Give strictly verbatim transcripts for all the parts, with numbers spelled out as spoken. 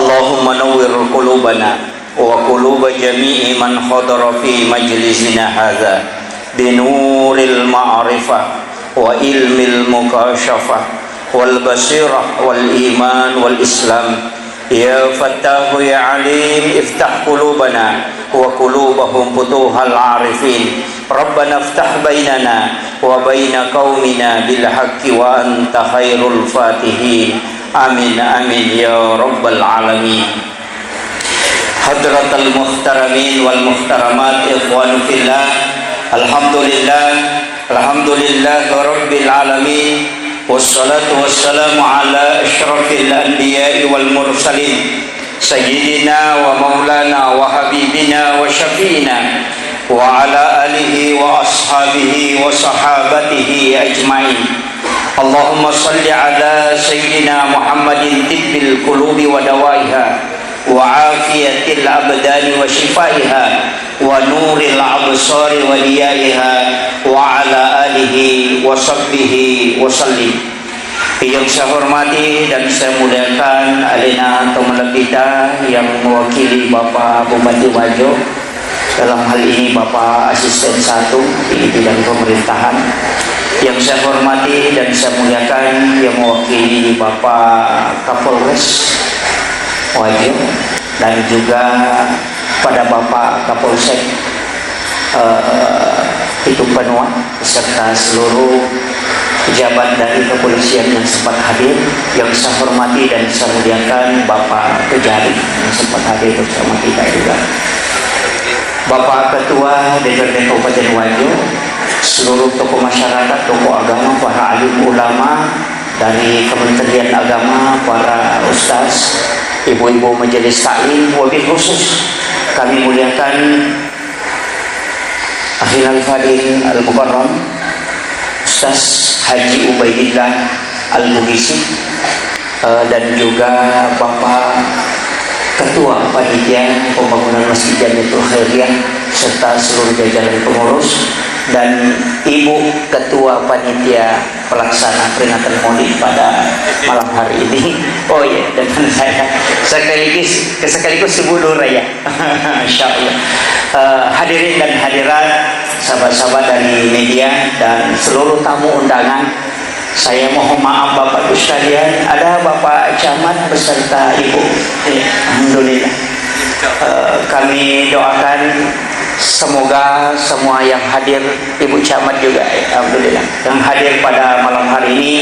اللهم نور قلوبنا وقلوب جميع من حضر في مجلسنا هذا بنور المعرفة وعلم المكاشفة والبصيرة والإيمان والإسلام. يا فتاح يا عليم، افتح قلوبنا وقلوبهم فتوح العارفين. ربنا افتح بيننا وبين قومنا بالحق وأنت خير الفاتحين. آمين، آمين يا رب العالمين. حضرة المحترمين والمحترمات، إخوان في الله، الحمد لله، الحمد لله رب العالمين، والصلاة والسلام على أشرف الأنبياء والمرسلين، سيدنا ومولانا وحبيبنا وشفيعنا وعلى آله وأصحابه وصحابته أجمعين. اللهم صل على سيدنا محمد طب القلوب ودوائها وعافية الأبدان وشفائها ونور الأبصار وضيائها وعلى آله وصحبه وسلم. Yang saya hormati dan saya muliakan alena to malebbita yang mewakili Bapak Bupati Wajo, dalam hal ini Bapak Asisten Satu di bidang pemerintahan. Yang saya hormati dan saya muliakan yang mewakili Bapak Kapolres Wajo dan juga pada Bapak Kapolsek, eh, Pitung Banua, beserta seluruh pejabat dari kepolisian yang sempat hadir, yang saya hormati dan saya muliakan Bapak Kejari yang sempat hadir bersama kita juga. Bapak Ketua D P R D Kabupaten Wajo, seluruh tokoh masyarakat, tokoh agama, para alim ulama dari Kementerian Agama, para ustaz, ibu-ibu majelis taklim, wabil khusus kami muliakan Akhil Al-Fadil Al-Mukarram, Ustaz Haji Ubaidillah Al-Bugisi, eh, dan juga Bapak Ketua Panitia Pembangunan Masjid Jamiatul Khairiyah serta seluruh jajaran pengurus, dan Ibu Ketua Panitia pelaksana peringatan Maulid pada malam hari ini. Oh iya, depan saya. Sekaligus, sekaligus Ibu Lurah ya. Insya Allah. Eh, hadirin dan hadirat, sahabat-sahabat dari media dan seluruh tamu undangan, saya mohon maaf Bapak Ibu sekalian, ada Bapak Camat beserta Ibu. Ya, alhamdulillah. Eh, kami doakan semoga semua yang hadir, Ibu Camat juga, ya, alhamdulillah, yang hadir pada malam hari ini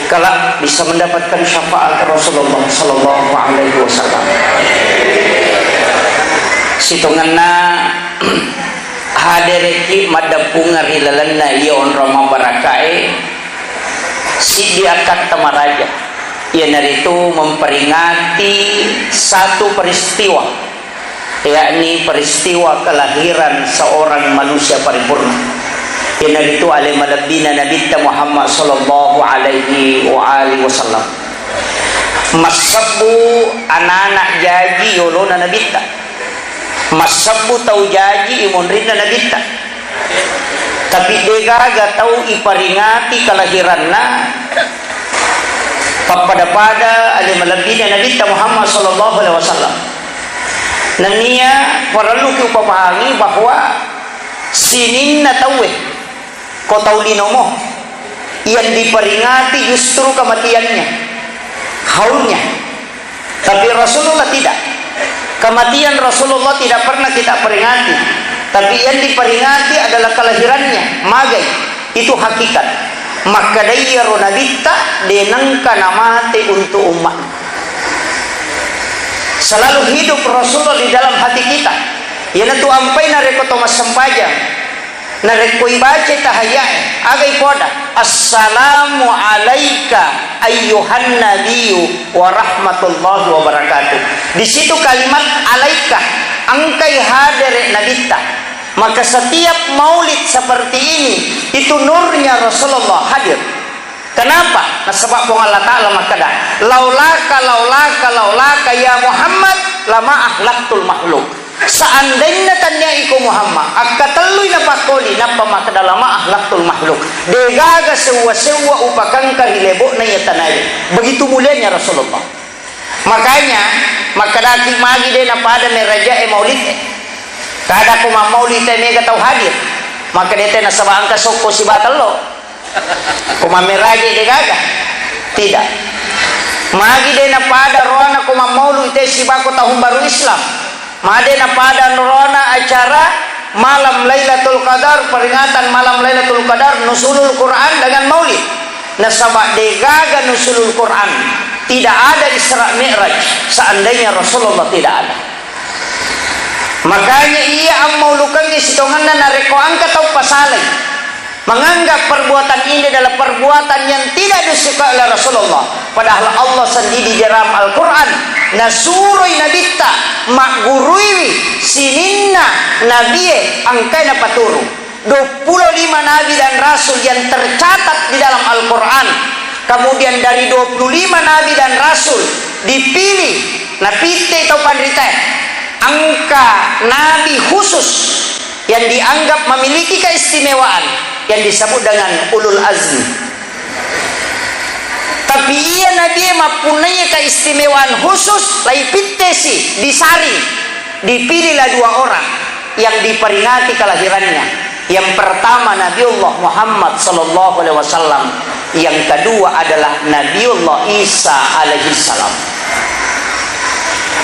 kelak bisa mendapatkan syafaat Rasulullah sallallahu alaihi wasallam. Sitongenna hadireki maddeppungeng ri lalenna iya onrong mabbarakae, siddi akkatta maraja, iyanaritu memperingati satu peristiwa, yakni peristiwa kelahiran seorang manusia paripurna, iyanaritu ale malebbina Nabitta Muhammad sallallahu alaihi wa alihi wasallam. Massebbu anana jaji yolona Nabitta. Massebbu tau jaji imonrinna Nabitta. Tapi degaga tau iparingati kelahiranna pappada-pada ale malebbina Nabitta Muhammad sallallahu alaihi wasallam. Nennia parelluki upapahangi bahwa sininna tauwe ko tau linomo yang diperingati justru kematiannya, haulnya. Tapi Rasulullah tidak. Kematian Rasulullah tidak pernah kita peringati. Tapi yang diperingati adalah kelahirannya. Magai. Itu hakikat. Makkedai iyaro Nabitta, de nengka namate untuk umat. Selalu hidup Rasulullah di dalam hati kita. Iyanatu ampai narekko to massempajang. Narekko ibacai tahayyae, aga ipoda? "Assalamu alaika ayyuhan nabiyyu wa rahmatullahi wa barakatuh." Di situ kalimat alaika, engkai hadere Nabitta. Maka setiap maulid seperti ini, itu nurnya Rasulullah hadir. Kenapa? Nasaba Puang Allah Ta'ala makkeda, "Laulaka, laulaka, laulaka ya Muhammad, lama ahlaktul makhluk." Seandainya tania iko Muhammad, akkatellui napakkoli, nappa makkeda, "Lama ahlaktul makhluk." Degaga sewwa-sewwa upakangka ri lebo'na iya tanae. Begitu mulianya Rasulullah. Makanya, Makkedaki magi de' napada merajae maulid e. Kada ko mammaulid te mega tau hadir. Makkeda te nasaba engka sokko sibawa tello. Ko mammeraje de' gaga. Tidak. Magi de' napada roana ko mammaulid te sibawa ko tahun baru Islam. Magi de' napada roana acara malam Lailatul Qadar, peringatan malam Lailatul Qadar, Nuzulul Quran dengan maulid. Nasaba de' gaga Nuzulul Quran, tidak ada Isra Mi'raj seandainya Rasulullah tidak ada. Makanya iya ammaulukengnge sitongenna narekko engka tau pasalai menganggap perbuatan ini adalah perbuatan yang tidak disukai oleh Rasulullah. Padahal Allah sendiri di dalam Al-Quran nasuroi nabitta magguruiwi sininna nabie engkae napaturung. Dua puluh lima nabi dan rasul yang tercatat di dalam Al-Quran. Kemudian dari dua puluh lima nabi dan rasul dipilih, napitte tau panritae. Engka nabi khusus yang dianggap memiliki keistimewaan yang disebut dengan ulul azmi. Tapi iya nabie mappunnai keistimewaan khusus, laipittesi, disaring, dipilihlah dua orang yang diperingati kelahirannya. Yang pertama Nabiullah Muhammad sallallahu alaihi wasallam, yang kedua adalah Nabiullah Isa alaihi salam.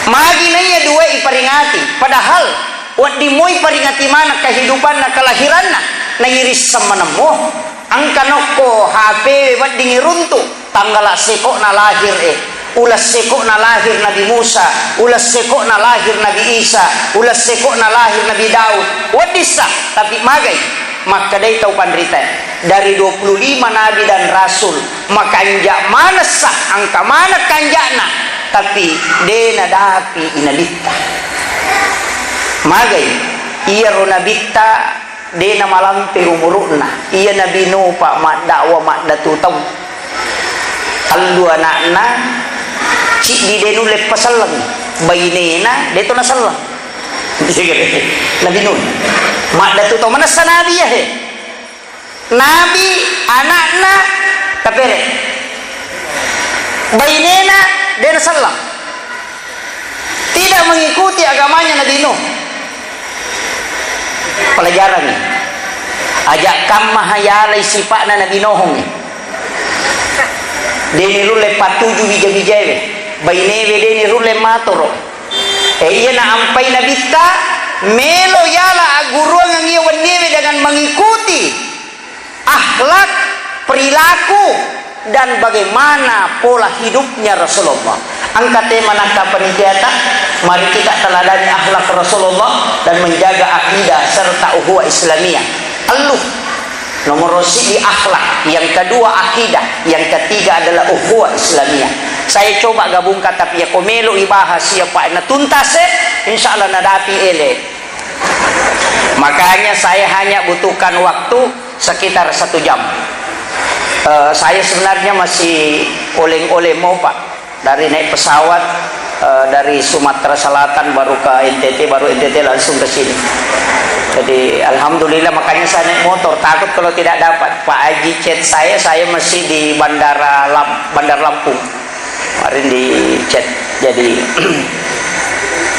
Magi naiya dua iperingati, padahal wedding moi peringati maneng kehidupanna, kelahiranna, nairisseng manemmo. Engka nokko H P wedding iruntu, tanggala seko'na lahir e, uleng seko'na lahir Nabi Musa, uleng seko'na lahir Nabi Isa, uleng seko'na lahir Nabi Daud. Weddissa, tapi magai makkedai tau panrita dari dua puluh lima nabi dan rasul, makanja manessa, engka maneng kanja'na, tapi de' nadapi i nabitta. Magai iyaro nabitta de' namalampe umuru'na. Iya Nabi Nuh, Pak, maddakwa maddatu taung. Tellu ana'na, ciddi de' nulle paselleng. Bainena de' to naselleng. Nabi Nuh. Maddatu taung manessa nabi iya he. Nabi, ana'na, tapere. Bainena de' naselleng. Tidak mengikuti agamanya Nabi Nuh. Pelajarangngi. Aja' kamma hayalai sipa'na Nabi Nuh. De' nirulle patuju wija-wijaewe. Bainewe de' nirulle matoro. E, iya naampai nabitta, melo yala agguruangngi iya wenniewe dengan mengikuti akhlak, perilaku, dan bagaimana pola hidupnya Rasulullah. Engka tema nakka panitiata, mari kita teladani akhlak Rasulullah dan menjaga akidah serta ukhuwah Islamiyah. Tellu. Nomor siddi akhlak, yang kedua akidah, yang ketiga adalah ukhuwah Islamiyah. Saya coba gabungkan, tapi ya ko melo ibahas iya, Pak, natuntas e, insya Allah nadapi ele. Makanya saya hanya butuhkan waktu sekitar satu jam. Eh, saya sebenarnya masih oleng-oleng mau, Pak. Dari naik pesawat, eh, dari Sumatera Selatan baru ke N T T, baru N T T langsung ke sini. Jadi, alhamdulillah, makanya saya naik motor. Takut kalau tidak dapat. Pak Haji chat saya, saya masih di Bandara Lam-, Bandar Lampung. Kemarin di chat. Jadi,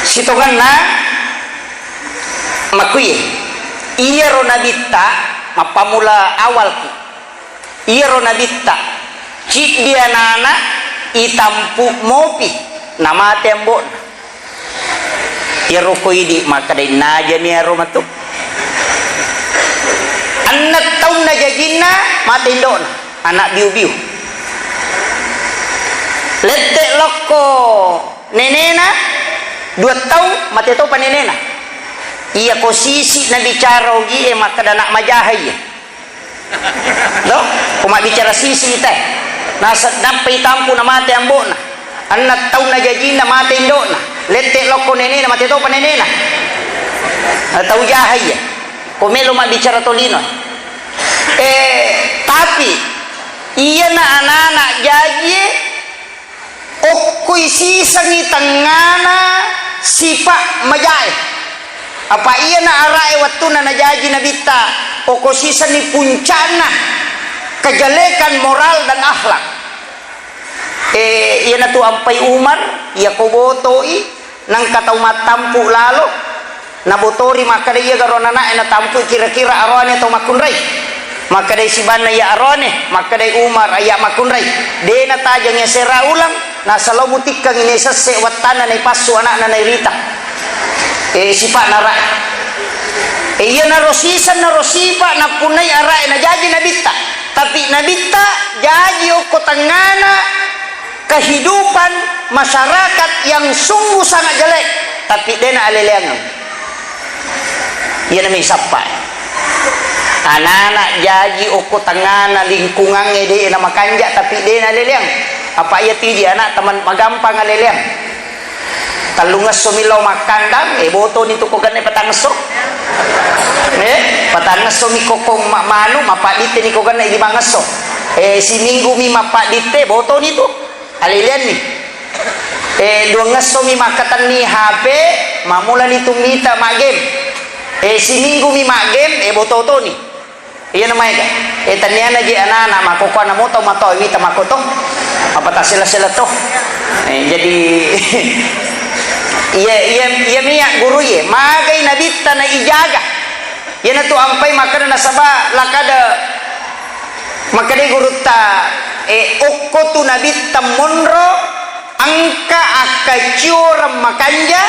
sitongenna, makkuye, iyaro nabitta mappammula awalki. Iyaro nabitta ciddi anana itampu mopi, namate ambo'na. Iyaro ko idi makkeda innajani iyaro matu. Enneng taunna jajinna mate indo'na, anak biu-biu. Lette lokko nenena, dua taung, mate topa nenena. Iya ko sisi nabicara ogi e makkeda anak majaha iya. Do? Ko mabbicara sisi te. Nasa-, nappa itampu na mate ambo'na. Enneng taunna jajinna mate indo'na. Lette lokko nenena mate topa nenena. Na tau jaha iya. Ko melo mabbicara tolino. Eh, tapi iyana anak-anak jaji e, okkoi sisengngi tengngana sipa majae. Apa iyana ara'e wettunna najaji nabitta, okko sisenni punca'na kejelekan moral dan akhlak. Eh, iyanatu ampai Umar, iyako botoi, nangka tau mattampu lalo, nabotori makkeda, "Iya garo anana'e natampu, kira-kira aroane tau makkunrai?" Makkedai sibanna, "Iya aroane." Makkedai Umar, "Iya makkunrai. De natajeng yasera ulang, nasalao mutikkangi naisesse wattanna naipassu ana'na nairita." Eh, sipa'na ara. Eh, iyanaro sisenna ro sipa nappunnai arae najaji nabitta. Tapi nabitta jaji okko tengngana kehidupan masyarakat yang sungguh sangat jelek, tapi dena aleleangeng. Iyana mai sappa. Anak-anak jaji okko tengngana lingkungangnge de na makanja, tapi dena aleleang. Apa iya tiji anak teman magampang aleleang. Tellungesso mi lao makkandang, eh, botoni tu ko genne patangesso. Eh, patangesso mi kokong ma-, manu, mapaditte ni ko genne limangesso. Eh, siminggu mi mapaditte, botoni tu. Aleleanni. Eh, duangesso mi makkatenni H P, mamulani tu mita maggame. Eh, siminggu mi maggame, eh, boto-toni. Iyana maega. Eh, tenniana je anak-anak makkokkoe, ana motau matau mita makkoto. Apa tasela-sela to. Eh, jadi, iya, iya, iya miya guru ye, magai nabitta na ijaga. Iyanatu ampai makkeda nasaba lakada, makkeda gurutta, eh, okko tu nabitta monro, engka akkacioreng makanja,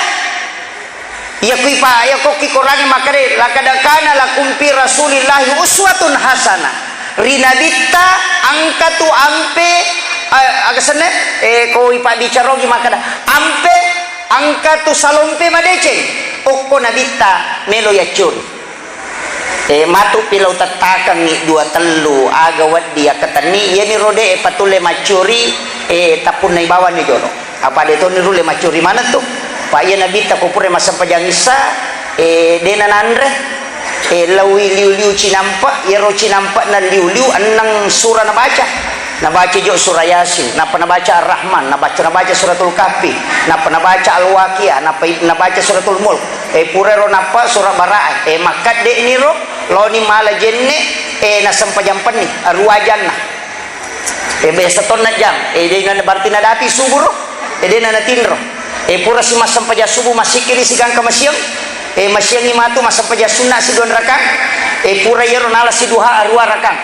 iya kui pa, iya kokki korangnge makkeda, "Laqad kana lakum fi Rasulillahi uswatun hasanah." Ri nabitta engka tu ampe, eh, aga senna, eh, ko ipabbicarogi makkeda, ampe engka tu salompe madeceng, okko nabitta melo yaccuri. Eh, matu pi lao tettakengngi dua tellu aga wedding yakkatenni, iyaniro de patulle maccuri, eh, tappunnai bawanni jolo. Apa de toni rulle maccuri maneng tu. Pa iya nabitta ko pura massempajang issa, eh, dena nanre, eh, laui liu-liu cinampe, iyaro cinampe'na liu-liu enneng sura nabaca. Nabaca jo surah Yasin, nappa nabaca Ar-Rahman, nabaca, nabaca Suratul Kahfi, nappa nabaca Al-Waqiah, nappa i-, nabaca Suratul Mulk. Eh, puraro nappa surah Bara'ah. Eh, makkedde'niro, laoni mala jenne, eh, nasempajang penni, aruwa janna. Eh, biasa tonna jang, eh, de na berarti nadapi subuh ro, eh, de na natinro. Eh, pura si massempajang subuh, massikkiri sigangka masiang, eh, masiangi matu massempajang sunna si dua rakang, eh, pura iyaro nala si duha aruwa rakang.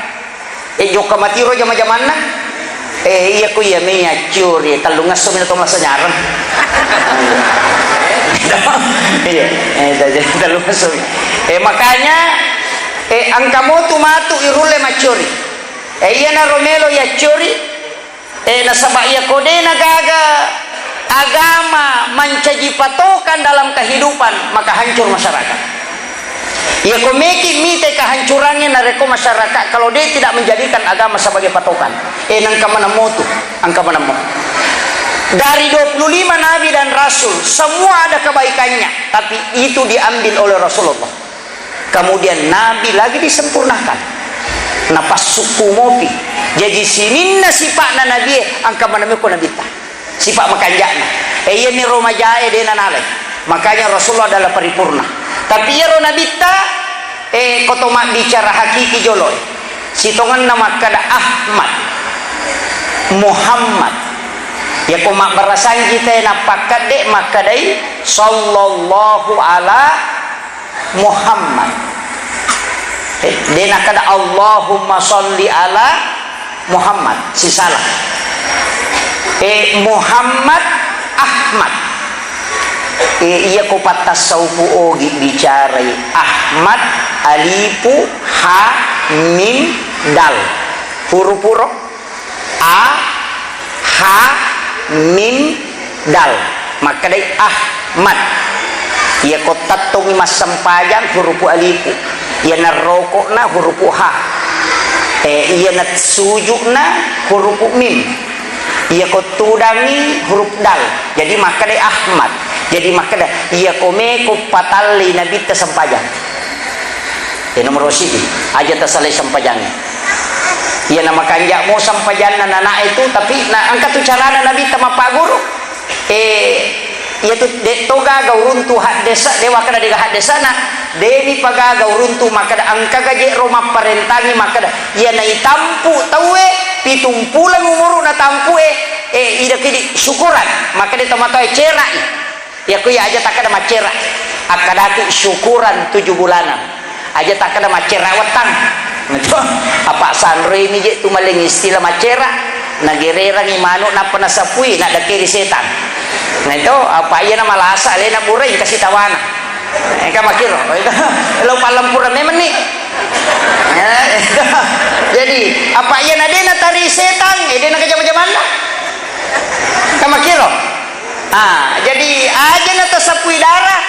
Eh, jokka matiro jama-jamanna. Eh, iya ko iya mei accuri, tellungesso mi to masa nyareng. Iya, eh, jadi tellungesso mi. Eh, makanya, eh, engka motu matu irulle maccuri. Eh, iyanaro melo yaccuri. Eh, nasaba iya ko de na gaga agama mancaji patokan dalam kehidupan, maka hancur masyarakat. Iya ko meki mite kehancurannya narekko masyarakat, kalau dia tidak menjadikan agama sebagai patokan. Eh, nangka maneng motu, angka maneng mo. Dari dua puluh lima nabi dan rasul, semua ada kebaikannya, tapi itu diambil oleh Rasulullah. Kemudian nabi lagi disempurnakan. Napassukku mopi. Jadi sininna sipa'na nabie, angka maneng ko nabitta. Sifat makanja'na. Eh, iyami ro majae de nanalai. Makanya Rasulullah adalah paripurna. Tapi iyaro nabitta, eh, koto mabbicara hakiki jolo, eh. Sitongenna makkada Ahmad, Muhammad. Yako mabbarasanji te nappakkedde makkedai sallallahu ala Muhammad. Eh, de nakkada Allahumma salli ala Muhammad, sisala. Eh, Muhammad Ahmad. Eh, iya ko pattassaupu ogi bicarai Ahmad, alipu, ha, mim, dal. Huruf-huruf A, ha, mim, dal. Makkedai Ahmad. Iya ko tettongi massempajang hurupu alifu. Iya narokokna hurupu ha. Eh, iya nasujukna hurupu mim. Iya ko tudangi huruf dal. Jadi makkedai Ahmad. Jadi makkeda, iya ko meko patallei nabitta sempajang. Eh, nomoro siji, aja tasalai sempajangnge. Iya, na makanja mo sempajanna nanae tu, tapi na engka tu carana nabitta mappaguru. Eh, iya tu de to gaga uruntu haddesa, de wakkeda dega haddesana, de mi pagaga uruntu makkeda engka gaje ro mapparentangi makkeda, iya na itampu tauwe, pitung pulang umuru na tampu e, Eh, ida kidi syukuran, maka de tomatoa cerai. Iya ku iya aja takkeda maccera. Akkadaki syukuran tujuh bulanan. Aja takkeda maccera wettang. Nah, itu apa sanroi mi je tu maling istilah maccera. Nagererangi manuk nappa nasapui, nak dakeri setan. Nah, itu apa iya na malasa, alena burai kasih tawana. Eh, kan makkiro. Lo pallampura memang ni. Eh, jadi, apa iya na dena tari setan, eh, dena kejama-jamanna. Kan makkiro. Ah, jadi aja na tasapui darah.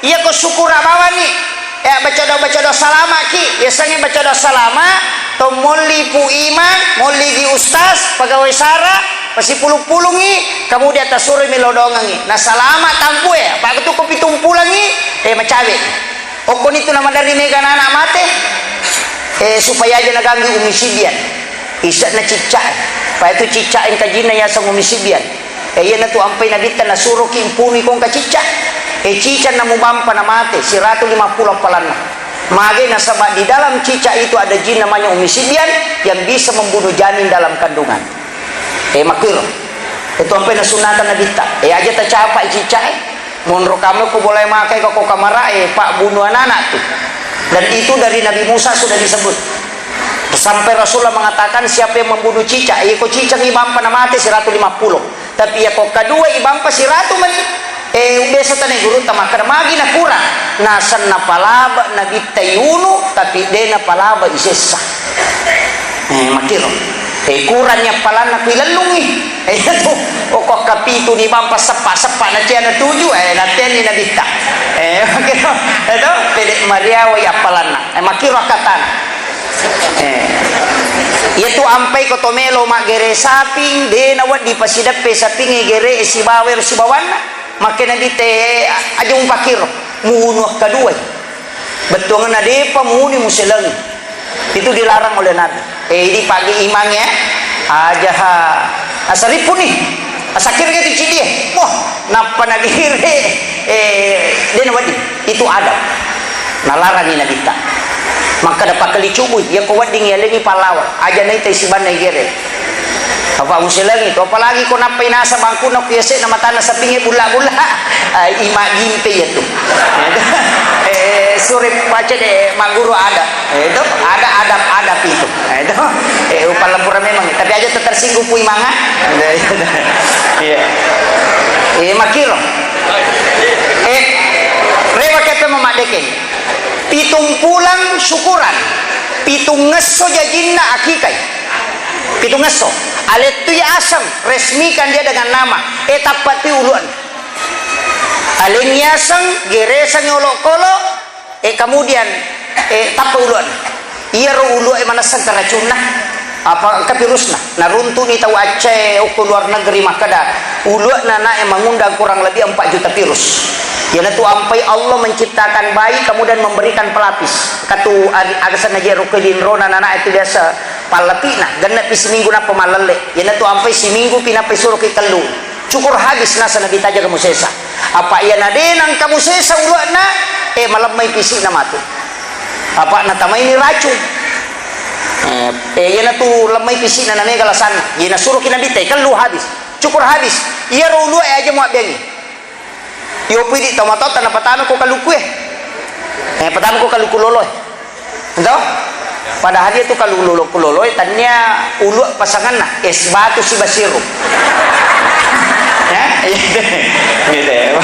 Iya ko syukura bawani. Eh, baca doa, baca doa salama ki. Yasengnge baca doa salama, to molli Pu Imang, molli gi ustaz, pegawai sara, pasipulung-pulungi, kemudian tasuroi mi lodongengi. Na salama tampu e, apa tu ko pitung pulangi, eh, macawe. Okkoni tu namaderri mega anak mate, eh, supaya aja naganggu Ummi Sibian. Ise'na cicca e. Apa itu cicca engka jinna yaseng Ummi Sibian. Eh, iyanatu ampai Nabitta nasuroki mpunui kongka cicca. Eh, cicca namubampa namate, siratu lima pulo appalanna. Mage nasaba di dalam cicca itu ada jin namanya Ummi Sibian yang bisa membunuh janin dalam kandungan. Eh, makkiro. Itu ampai nasunnata Nabitta. Eh, aja tacapai cicca e. Monro kamu ko boleh makai ko kamara e, pak bunuh anak-anak tu. Dan itu dari Nabi Musa sudah disebut. Sampai Rasulullah mengatakan, siapa yang membunuh cicak, iko cicak ibampa na mate siratu lima pulo. Tapi iya ko kedua ibampa siratu mani. Eh, biasa tane guru ta makkeda magi na kurang. Nasenna palaba Nabitta iunu, tapi dena palaba isessa. Eh, makkiro. Eh, kurang nya palanna kui lellungi. Eh, itu. Oko kapitu ni bampa seppa-seppa na cia na tuju, eh, na teni Nabitta. Eh, makkiro. Itu, pede mariawai appalanna. Eh, makkiro akkatana. Eh. Iya tu ampai ko to melo maggere saping, de na wedding pasideppe sapinge gere e sibawa ero sibawanna. Makke Nabitta, eh, aja mupakkiro. Muunu akkaduai. Bettuanna depa muuni muselengi. Itu dilarang oleh Nabi. Eh, idi pagi imang ya. Aja ha. Asaripu ni. Asakir ke tu cidi. Wah, nappa nagire. Eh, dena wadi. Itu adab. Nalarangi Nabitta. Maka dapat kali cubui. Ya ko wedding ya lengi pahlawan. Aja naita isibanna igere. Apa muselengi tu, apalagi ko nappai nasa bangkuna ku yase'na matanna sapinge bulla-bulla. Ah, ima gimpe iya tu. Eh, sure pace de magguru ada. Eh, itu ada adab-adab itu. Eh, itu. Eh, upallempura memang. Tapi aja tersinggung pui manga. Iya. Eh, makiro. Eh, rewa kepe memaddekeng. Pitung pulang syukuran. Pitung ngesso jajinna akikai. Pitungngesso, alettui aseng, resmikan dia dengan nama, eh, tappa tui uluan. Alengngi aseng, geresangngi olokolo, eh, kemudian, eh, tappa uluan. Iyaro uluan manesseng keracunna, apa engka virusna. Naruntuni tau Aceh okko luar negeri makkeda, uluanna anak yang mengundang kurang lebih empat juta virus. Iyanatu ampai Allah menciptakan bayi kemudian memberikan pelapis. Katu ag-, agasanna jero ke linrona anak itu biasa Pallapi'na, genne'pi siminggu nappa mallelle. Iyanatu ampai siminggupi nappa isuroki kellu. Cukur habis nasa Nabi tajaga musesa. Apa iyana de nangka musesa ulua'na, eh, malemmai pisi'na matu. Apa natamaini racung. Eh, eh, iyanatu lemmai pisi'na namega lasanna. Iyana suroki Nabi te kellu habis. Cukur habis. Iyaro ulua'e aja muabbengi. Yopu idi tomatoatta napatama ko kalukue. Eh, patama ko kaluku loloe. Ento? Padahal iya tu kaluku lolo, ku loloe tania ulu pasanganna, es batu siba sirup. Ya? Gitu.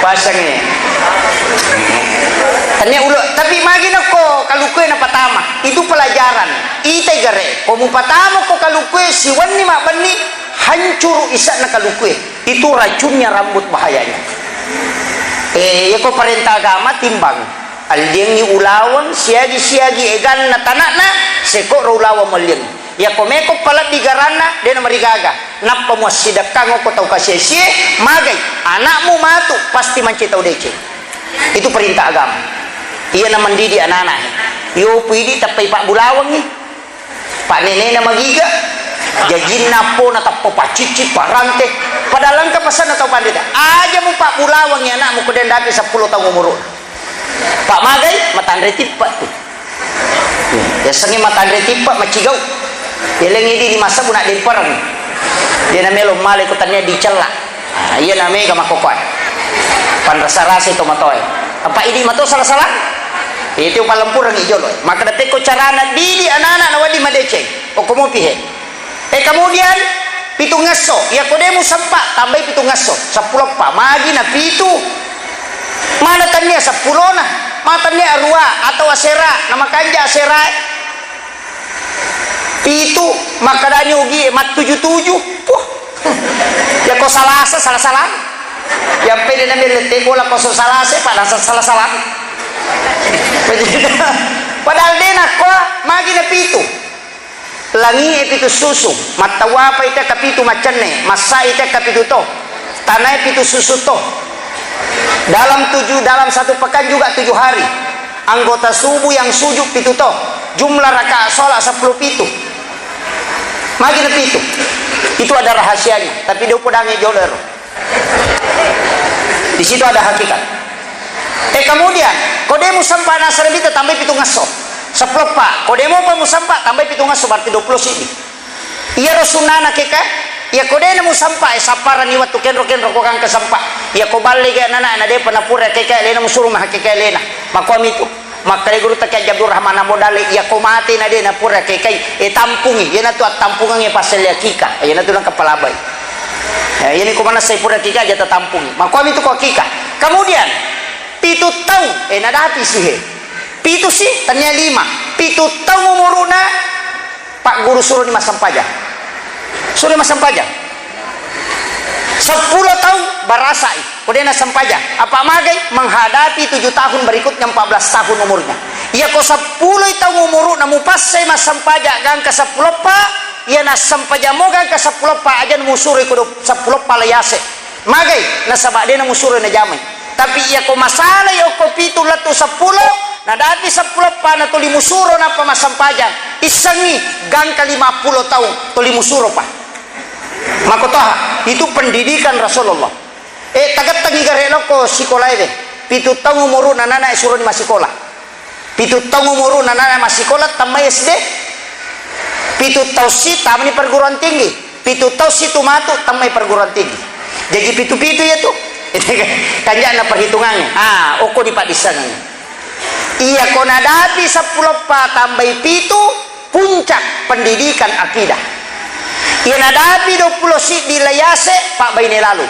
Pasangi. Tania ulu, tapi magi nako kalukue napatama. Itu pelajaran. Itai gare. Ko mupatama ko kalukue siwenni mabbenni hancuru isa'na kalukue. Itu racunnya rambut bahayanya. Eh, yako parenta agama timbang. Alliangngi ulaweng, siagi-siagi eganna tanakna, sekoro ulaweng malliang. Yako meko palebbi garanna, dena marigaga. Nappa muassidekkang ko tau kasie-sie, magai. Anakmu matu, pasti manci tau deceng. Itu perintah agama. Iyana mendidik anak-anak. Yopu idi tappai pabbulawengngi. Pak nenena magiga, jajinna appona tappa paccicci, parante. Padahal engka pasanna tau pandita. Aja mu pabbulawangi anakmu ko dendapi seppulo taung umuru. Pak magai, matanre tippa tu. Yasengnge matanre tippa, macigau. Yalengnge di lima sebbu na dempereng. Dia na melo male ko tania dicella. Ah, iya na mega makkokoe. Panrasa-rasa to matoe. Apa idi mato salah-salah? Itu palempurengngi jolo. Maka da pekko carana didi anak-anak na wedding madeceng. Okko mopi he. Eh, kemudian pitungngesso. Iya ko de musempa, tambai pitungngesso. Seppulo eppa. Magi na pitu. Mana tania seppulona? Mana tania arua atau asera? Na makanja asera. Pitu, makkedani Ogi, mattuju-tuju. Puh. Ya ko Salasa, salah-salah. Ya pede na melle te bola ko so Salasa, pada sa-, salah-salah. Padahal de nakko magi na pitu. Langi e pitu susu, mattawa apa ite ka pitu maccenne, massa ite ka pitu to. Tanae pitu susu to. Dalam tujuh, dalam satu pekan juga tujuh hari. Anggota subuh yang sujud pitu to. Jumlah rakaat sholat sepuluh pitu. Magi na pitu. Itu ada rahasianya. Tapi dia upodangi jolo ero. Di situ ada hakikat. Eh, kemudian, ko de musempa nasara bita tambai pitungngesso. Seppulo eppa. Ko de mopa musempa tambai pitungngesso berarti dua puluh siddi. Iyaro sunnana keka, iya ko dena musampa, eh, sapparani wettu kenro-kenro ko gangka sempa. Iya ko balle ga nana na depa na pura keka lena musuru ma keka lena. Makomi tu. Makkale guru ta Kiai Abdul Rahman Ambo Dalle, iya ko mate na de na pura kekai, eh, tampungi. Iyanatu attampungangnge passelle akika. Iyanatu nang kepala bai. Ya, ini ko manessai pura kika aja tatampungi. Makomi tu ko akika. Kemudian, pitu taung, eh, nadapi sihe. Pitu si, tania lima. Pitu taung umuruna, Pak Guru suroni massempajang. Suroni massempajang. Seppulo taung barasai, ko dena sempajang. Apa magai? Menghadapi tujuh tahun berikutnya, empat belas tahun umurnya. Iya ko seppulo taung umuruna mupassai massempajang gangka seppulo eppa, iya nassempajang mo gangka seppulo eppa, aja musuroi ko do-, seppulo eppa layase. Magai? Nasaba dena musuroi najamai. Tapi iya ko masalai okko pitu lettu seppulo, nadapi seppulo eppa na tuli musuro nappa massempajang. Issengngi gangka lima puluh taung tuli musuro pa. Makotoha, itu pendidikan Rasulullah. Eh, tagettengi gare lokko sikolae de. Pitu taung umuruna nana suroni massikola. Pitu taung umuruna nana massikola tammai S D. Pitu taung si tamani perguruan tinggi. Pitu taung si tu matu tammai perguruan tinggi. Jaji pitu-pitu iya tu. Kanjana perhitungannya. Ah, okko di paddissengngi. Iya ko nadapi seppulo eppa tambai pitu, puncak pendidikan akidah. Iya nadapi dua puluh siddi layase, pabbaine lalu.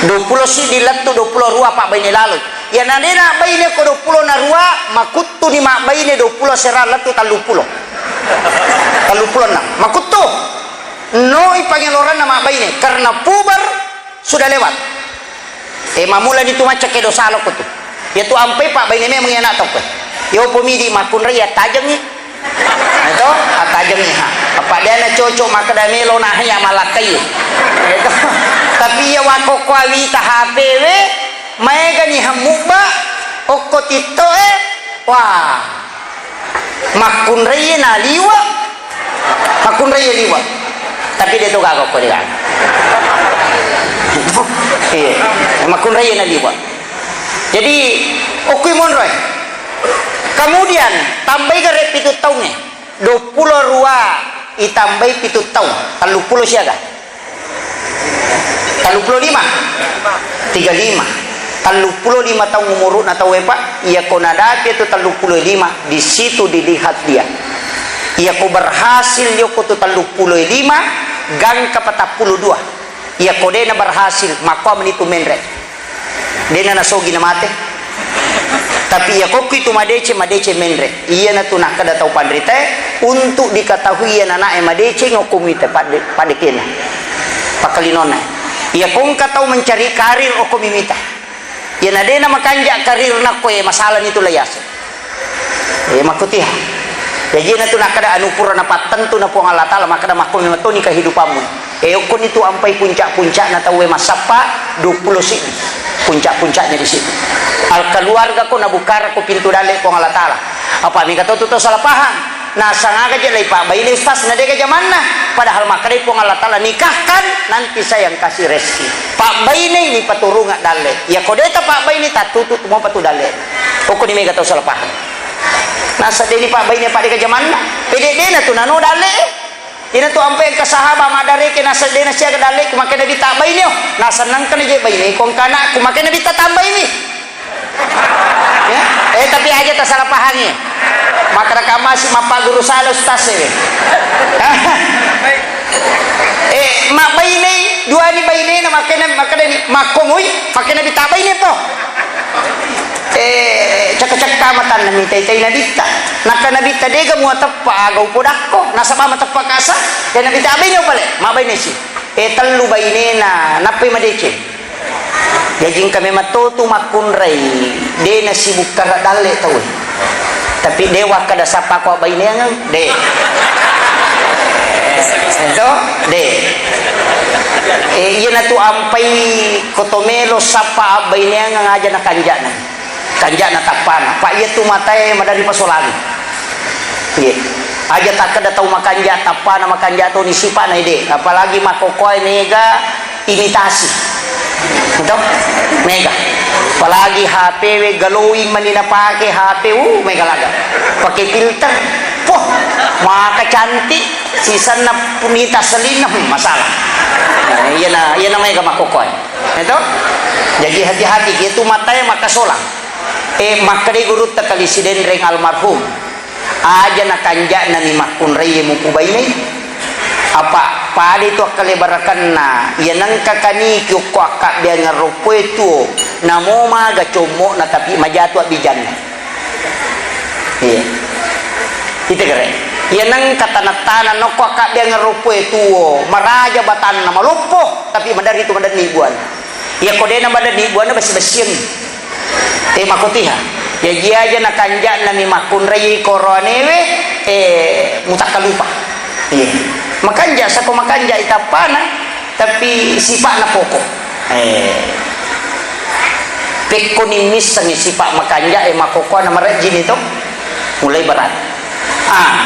Dua puluh siddi lettu dua puluh rua pabbaine laloi. Iya na de nabbaine ko dua puluh na rua, makuttuni mabbaine dua puluh sera lettu talluppulo. Talluppulo enneng. Makuttu. Noi pangeloranna mabbaine karena puber sudah lewat. Eh, mamulani tu macca ke dosa lo ko tu. Iya tu ampai pabbaine memang iya anak tau ko. Iya opo midi makkunrai iya tajengngi. Itu, attajengngi, ha. Apa dia na cocok makkeda melo na hanya malakkai. Itu. Tapi iya wako kuawita H P we, maegani hemmubba, okko TikTok e, wah. Makkunrai na liwa, makkunrai liwa. Tapi dia tu gaga okko dia gaga. Iya, makkunrai na liwa. Jadi, okkui monroe. Kemudian, tambai gare pitu taungnge. Duappulo rua itambai pitu taung, telluppulo siaga? Telluppulo lima? Tiga lima. Telluppulo lima taung umuru'na tauwe, Pak. Iyako nadapi tu telluppulo lima, di situ dilihat dia. Iyako berhasil yoko tu telluppulo lima, gangka patappulo dua. Iyako de'na berhasil, makkuamani tu menre'. De'na nasogi namate. Tapi iyako okki tu madeceng, madeceng menre'. Iyana tu nakkeda tau panritae, untuk diketahui iyana ana'e madeceng, okko mita padde-, paddekenna. Pakkalinonna. Iyako engka tau mencari karir, okko mimita. Iyana de'na makanja karirna, ko e masalani tu layase. Eh, makkutiha. Jaji iyana tu nakkeda anu pura napattentu na Puang Allah Taala, makkeda makko memettoni kehidupanmu. Eh, okkoni tu ampai puncak-puncakna tauwe massappa, duappulo siddi. Puncak-puncaknya di situ. Al keluarga ko nabukkara ko pintu dalle Puang Allah Taala. Apa mega to tu tau salah paham? Nasang aga je lai pabbaine pas na de'ga jamanna. Padahal makkedai Puang Allah Taala, "Nikahkan, nanti saya yang kasih rezeki." Pabbaine ni paturunga dalle. Iyako de'ta pabbaine, tattutu mopa tu dalle. Okkoni mega tau salah paham. Nasa de'ni pabbaine pa de'ga jamanna. Pede de'na tu nano dalle. Ina tu ampai engka sahaba maddareke naseng de nasiaga dalleku, makkeda Nabitta, "Baineo." Naseng, "Engka naje baineku, engka anakku." Makkeda Nabitta, "Tambaimi." Ya? Eh, tapi aja tasalah pahangi. Makkeda kamasi mappaguru sala ustaz e. Eh, mabbainei, duani bainena, makkeda, makkedani, "Makkomoi?" Makkeda Nabitta, "Bainepo." Eh, cekka-cekka matanna mitai-tai Nabitta. Nakka Nabitta, "Dega muateppa aga upodakko, nasaba mateppa kasa." Ya Nabitta, "Abaine upale?" Mabaine si. Eh, tellu bainena, nappai madeceng. Jaji engka memang to tu makkunrai, de nasibukkara dalle tau. Tapi de wakkada sappa ko abbaineangeng, de. Ento, de. Eh, iyanatu ampai ko to melo sappa abbaineangeng aja nakanjana. Kanjana tappana. Pa iyatu matae madari pasolangi. Iya. Aja takkeda tau makanja tappana, makanja toni sipa'na, ede. Apalagi makkokoe mega imitasi. Gitu? Mega. Apalagi H P we glowing mani napake H P, uh, mega laga. Pakai filter. Poh, maka cantik. Sisanna punita selinna, hmm, masalah. Nah, iyana, iyana mega makkokoe. Itu? Jadi hati-hati, itu matae maka solang. Eh, makkedai gurutta kali Sidenreng almarhum. Aja nakanja'nami makkunraie mupubainei. Apa pada itu akkale barakanna, iya nengka kaniki okko akkabbeangeng roppoe tuo, namo maga commo'na tapi majatu abbijanna. Iya. Ite gere. Iya nengka tanah-tanah nokko akkabbeangeng roppoe tuo, maraja batanna maloppo, tapi maderri tu madenni buana. Iya ko dena madenni buana besi-besiang. Eh, makotiha. Jaji aja nakanja'nami makkunrai koroanewe, eh, mutakkalupa. Iya. Makanja, sako makanja itappana, tapi sipa'na pokok. Eh. Pekkoni missengi sipa makanja, eh, makokoana marejjini to, mulai berat. Ah.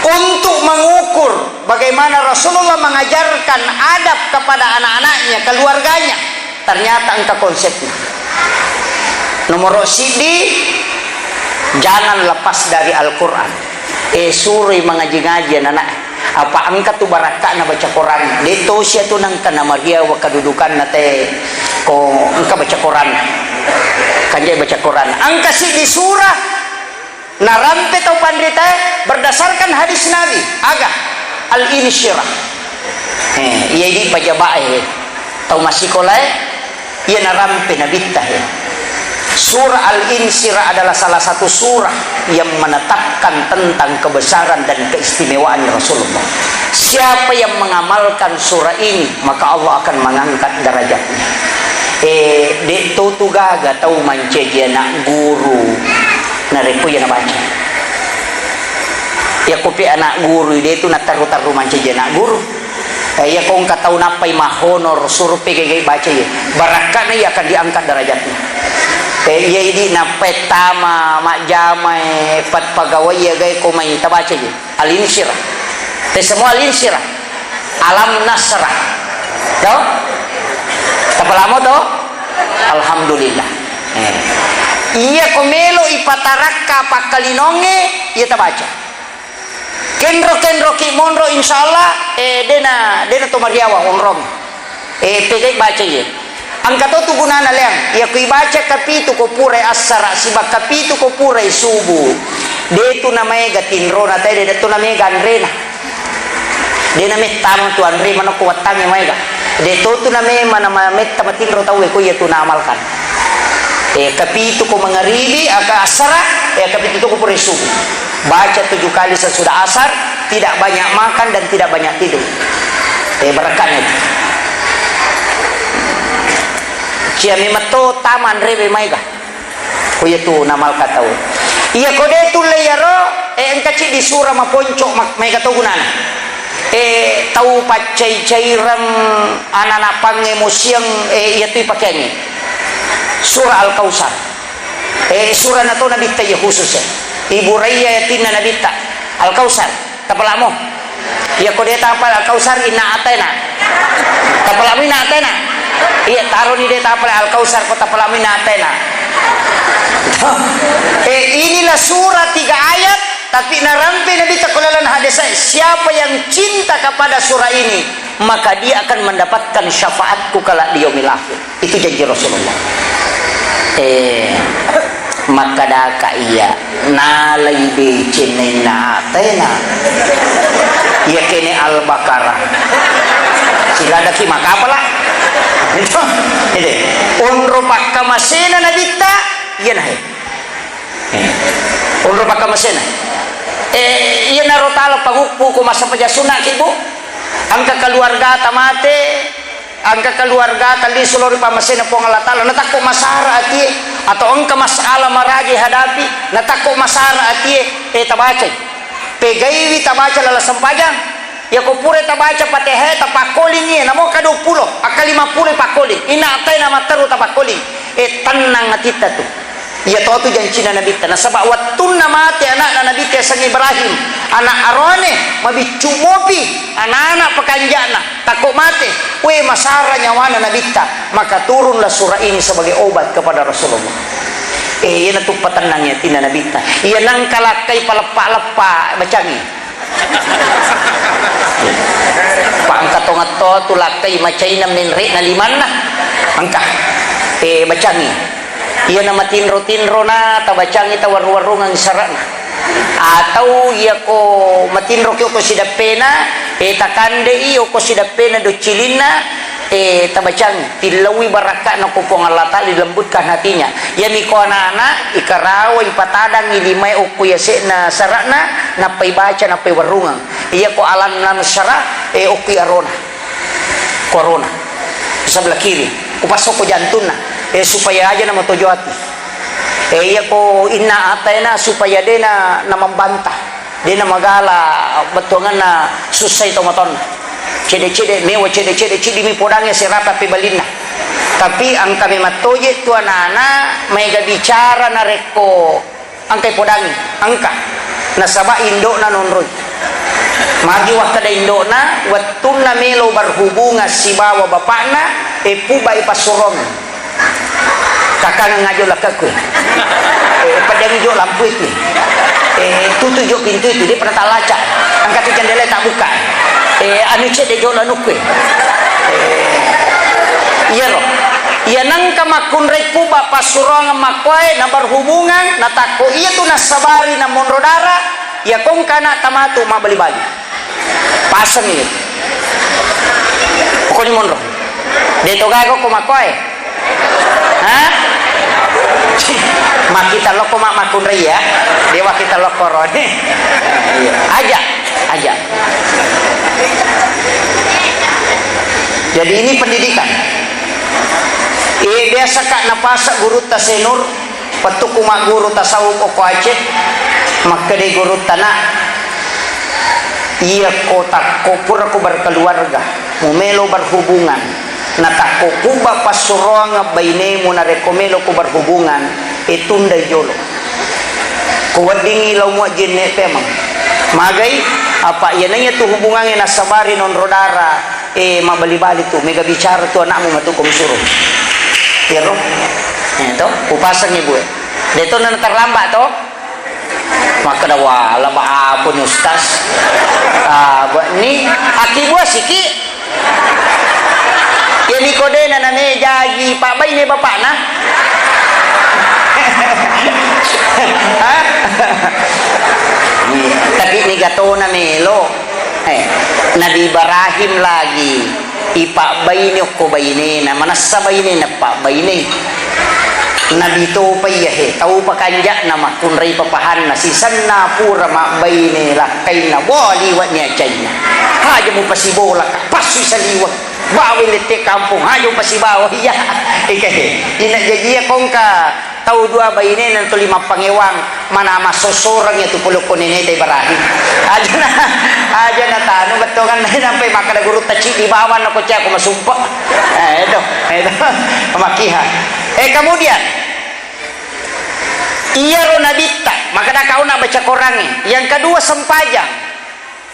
Untuk mengukur bagaimana Rasulullah mengajarkan adab kepada anak-anaknya, keluarganya, ternyata engka konsepnya. Nomor siddi, jangan lepas dari Al-Quran. Eh, suroi mangaji-ngaji anak-anak. Apa engka tu barakka'na baca Quran. De tosi atu nengka namariawa kedudukanna te ko engka baca Quran. Kanjai baca Quran. Engka siddi surah narampe tau panritae berdasarkan hadis Nabi. Aga? Al-Insyirah. Eh, iya idi pajaba'e. Tau massikolae, iya narampe Nabitta he. Surah Al-Insyirah adalah salah satu surah yang menetapkan tentang kebesaran dan keistimewaan Rasulullah. Siapa yang mengamalkan surah ini, maka Allah akan mengangkat derajatnya. Eh, de totu gaga tau mancaji anak guru narekko iya nabaca. Iya kopi anak guru, de tu natarru-tarru mancaji anak guru. Eh, iya ko engka tau nappai mahonor, survei, gagai baca iya. Barakka'na iya akan diangkat derajatnya. Eh, iya idi nappai tama majjama, eh, pat pegawai iya gai ko mai tabaca iya. Al-Insyirah. Te semua Al-Insyirah. Alam Nasrah. To? Tapalamo to? Alhamdulillah. Eh. Iya ko melo ipatarakka pakkalinongnge, iya tabaca. Kenro-kenroki monro, insyaallah, eh, dena, dena to mariawa onrong. Eh, pegai baca iye. Engka to tu gunana leang. Iya ku ibaca kapitu ko purai assara, siba kapitu ko purai subuh. De tu namaega tinrona, tede de tu namaega anrena. De namettama tu anre manokko wattangnge maega. De to tu namema nama metta matinro tauwe ko iya tu naamalkan. Eh, kapitu ko mangaribi, aka assara, eh, kapitu to ko purai subuh. Baca tujuh kali sesudah asar, tidak banyak makan dan tidak banyak tidur. Eh, barakka'na itu. Cia memang to tama anrewe maega. Ko iya tu namalka tau. Iya ko de tulle iyaro, eh, engka ciddi sura maponco ma-, maega to gunana. Eh, tau paccai-caireng anana pangemosiang, eh, iya tu ipakeangi. Surah Al-Kautsar. Eh, surana to Nabitta iya khusus, eh. Ibu Raya yatinna Nabitta. Al-Kautsar. Tapalamo. Iya ko de tapal Al-Kautsar inna atena. Tapalamo inna atena. Iya, taroni de tapal Al-Kautsar ko tapalamo inna atena. Eh, inilah surah tiga ayat Tapi narampe Nabitta ko lalenna hadese, "Siapa yang cinta kepada surah ini, maka dia akan mendapatkan syafaatku kelak di yaumil akhir." Itu janji Rasulullah. Eh, makkadaka iya, nalai becenna inna atena. Iya kene Al-Baqarah. Siladaki makapala. Itu, itu. Onro pakkamasena Nabitta, iya nahe. Eh, onro pakkamasena. Eh, iyanaro talo pangukku ko massempajang sunnaki, Bu. Engka keluargata mate, engka keluargata lisu lao ri pammasena Puang Allah Taala, natakko masara atie, atau engka masalah maraja hadapi, natakko masara atie, eh, tabacai. Pegaiwi tabaca laleng sempajang. Yako pura tabaca Fatihah, tapakkolingi, namo ka dua puluh, akka lima puluh pakkoling. Inna atena matteru tapakkoling. Eh, tennang atitta tu. Iya to tu jancina Nabitta. Nasaba wettunna mate anakna Nabitta yasengnge Ibrahim, anak aroane, mabiccu mopi, anak-anak pekanja'na, takko mate, we, masara nyawana Nabitta, maka turunlah surah ini sebagai obat kepada Rasulullah. Eh, iyana tu patennang atinna Nabitta. Iya nengka lakkai paleppa-leppa bacangi. Pa engka tongetto tu lakkai macaina menre'na limanna. Engka. Eh, bacangi. Iyana matinro-tinrona, tabacangi, tawarru-warrungeng sara'na. Atau iyako matinroki okko sidappena, eh, takandei okko sidappena doccilinna, eh, tabacangi, tillaui barakka'na ko Puang Allah Taala, dilembutkan hatinya. Iyami ko anak-anak, ikarawa, ipatadangi limae okko yase'na sara'na, nappai baca, nappai warrungeng. Iyako alanna syara, eh, okko arona. Ko arona. Sebelah kiri. Upassoko jantunna. Eh, supaya aja namatojo ati. Eh, iyako inna ataena supaya dena namambanta. Dena magala bettuanganna sussai tomatoanna. Cede-cede, mewa cede-cede, cidimi podangnge serapi appebalinna. Tapi engka memang toje tu anak-anak maega bicara narekko engkai podangngi, engka. Nasaba indo'na nonroi. Magi wakkeda indo'na, wettunna melo berhubungan sibawa bapakna, eh, pubai passurongeng. Kakang ngajo lakkakku. Eh, pedangi jo lampu itu. Eh, tutu jo pintu itu, dia pernah tak laca. Angkat jendela tak buka. Eh, anu cedde jo lanukku. Eh, iyaro. Iya nengka makkunrai puba passurongeng makkoe na berhubungan, na takko iya tu nassabari na monro dara, iya kongka anak tamatu mabbali-bali. Paseng ini. Pokoknya monro. De to gaga ko makkoe. Ha? Makkita lokko mak makkunrai ya. Dewa kita lokko roni. Iya. Aja, aja. Jadi ini pendidikan. Eh, biasa kak napasa guru tasenur. Pettukku magguru tasawuf okko Aceh, makkedai gurutta, "Nak, iyakko takko purako berkeluarga, mumelo berhubungan, na takko kuba passuroangeng bainemu narekko meloko berhubungan, e, tundai jolo. Ko weddingngi lao muajjenne pemeng." Magai, apa iyanaiya tu hubungangnge nassabari nonro dara, eh, mabbali-bali tu, mega bicara tu anakmu matu ko musuro. Iyaro. Eh, to, upaseng ibu e. De to na terlambat to. Makkeda, "Wah, laba apa ni Ustaz?" Ah, ba-, ni aki buah siki. Ya ni kodena na me jaji pak baine bapakna. Hah? Iya, tapi ni gatona melo. Eh, Nabi Ibrahim lagi ipabbaine okko bainena, manessa bainena pabbaine. Nabi topa iya he, tau pakanja'na makkunrai papahanna, sisenna pura mabbaine lakkainna, bo liwa'ni acainna. Haja mupasibolaka, passui saliweng. Bawa lette kampung, haja mupasibawa iya. Ika he, ina jajia kongka. Tau dua bainena tuli mappangewang, mana massossoreng iya tu polokko neneta Ibrahim. Aja na, aja na tanu bettongan nampai makkeda gurutta, "Ciddi bawang na ko cako masumpa." Eh, itu, itu. Makiha. Eh, kemudian, iyaro nabitta, makkeda kau nak baca Korangnge. Yang kedua, sempajang.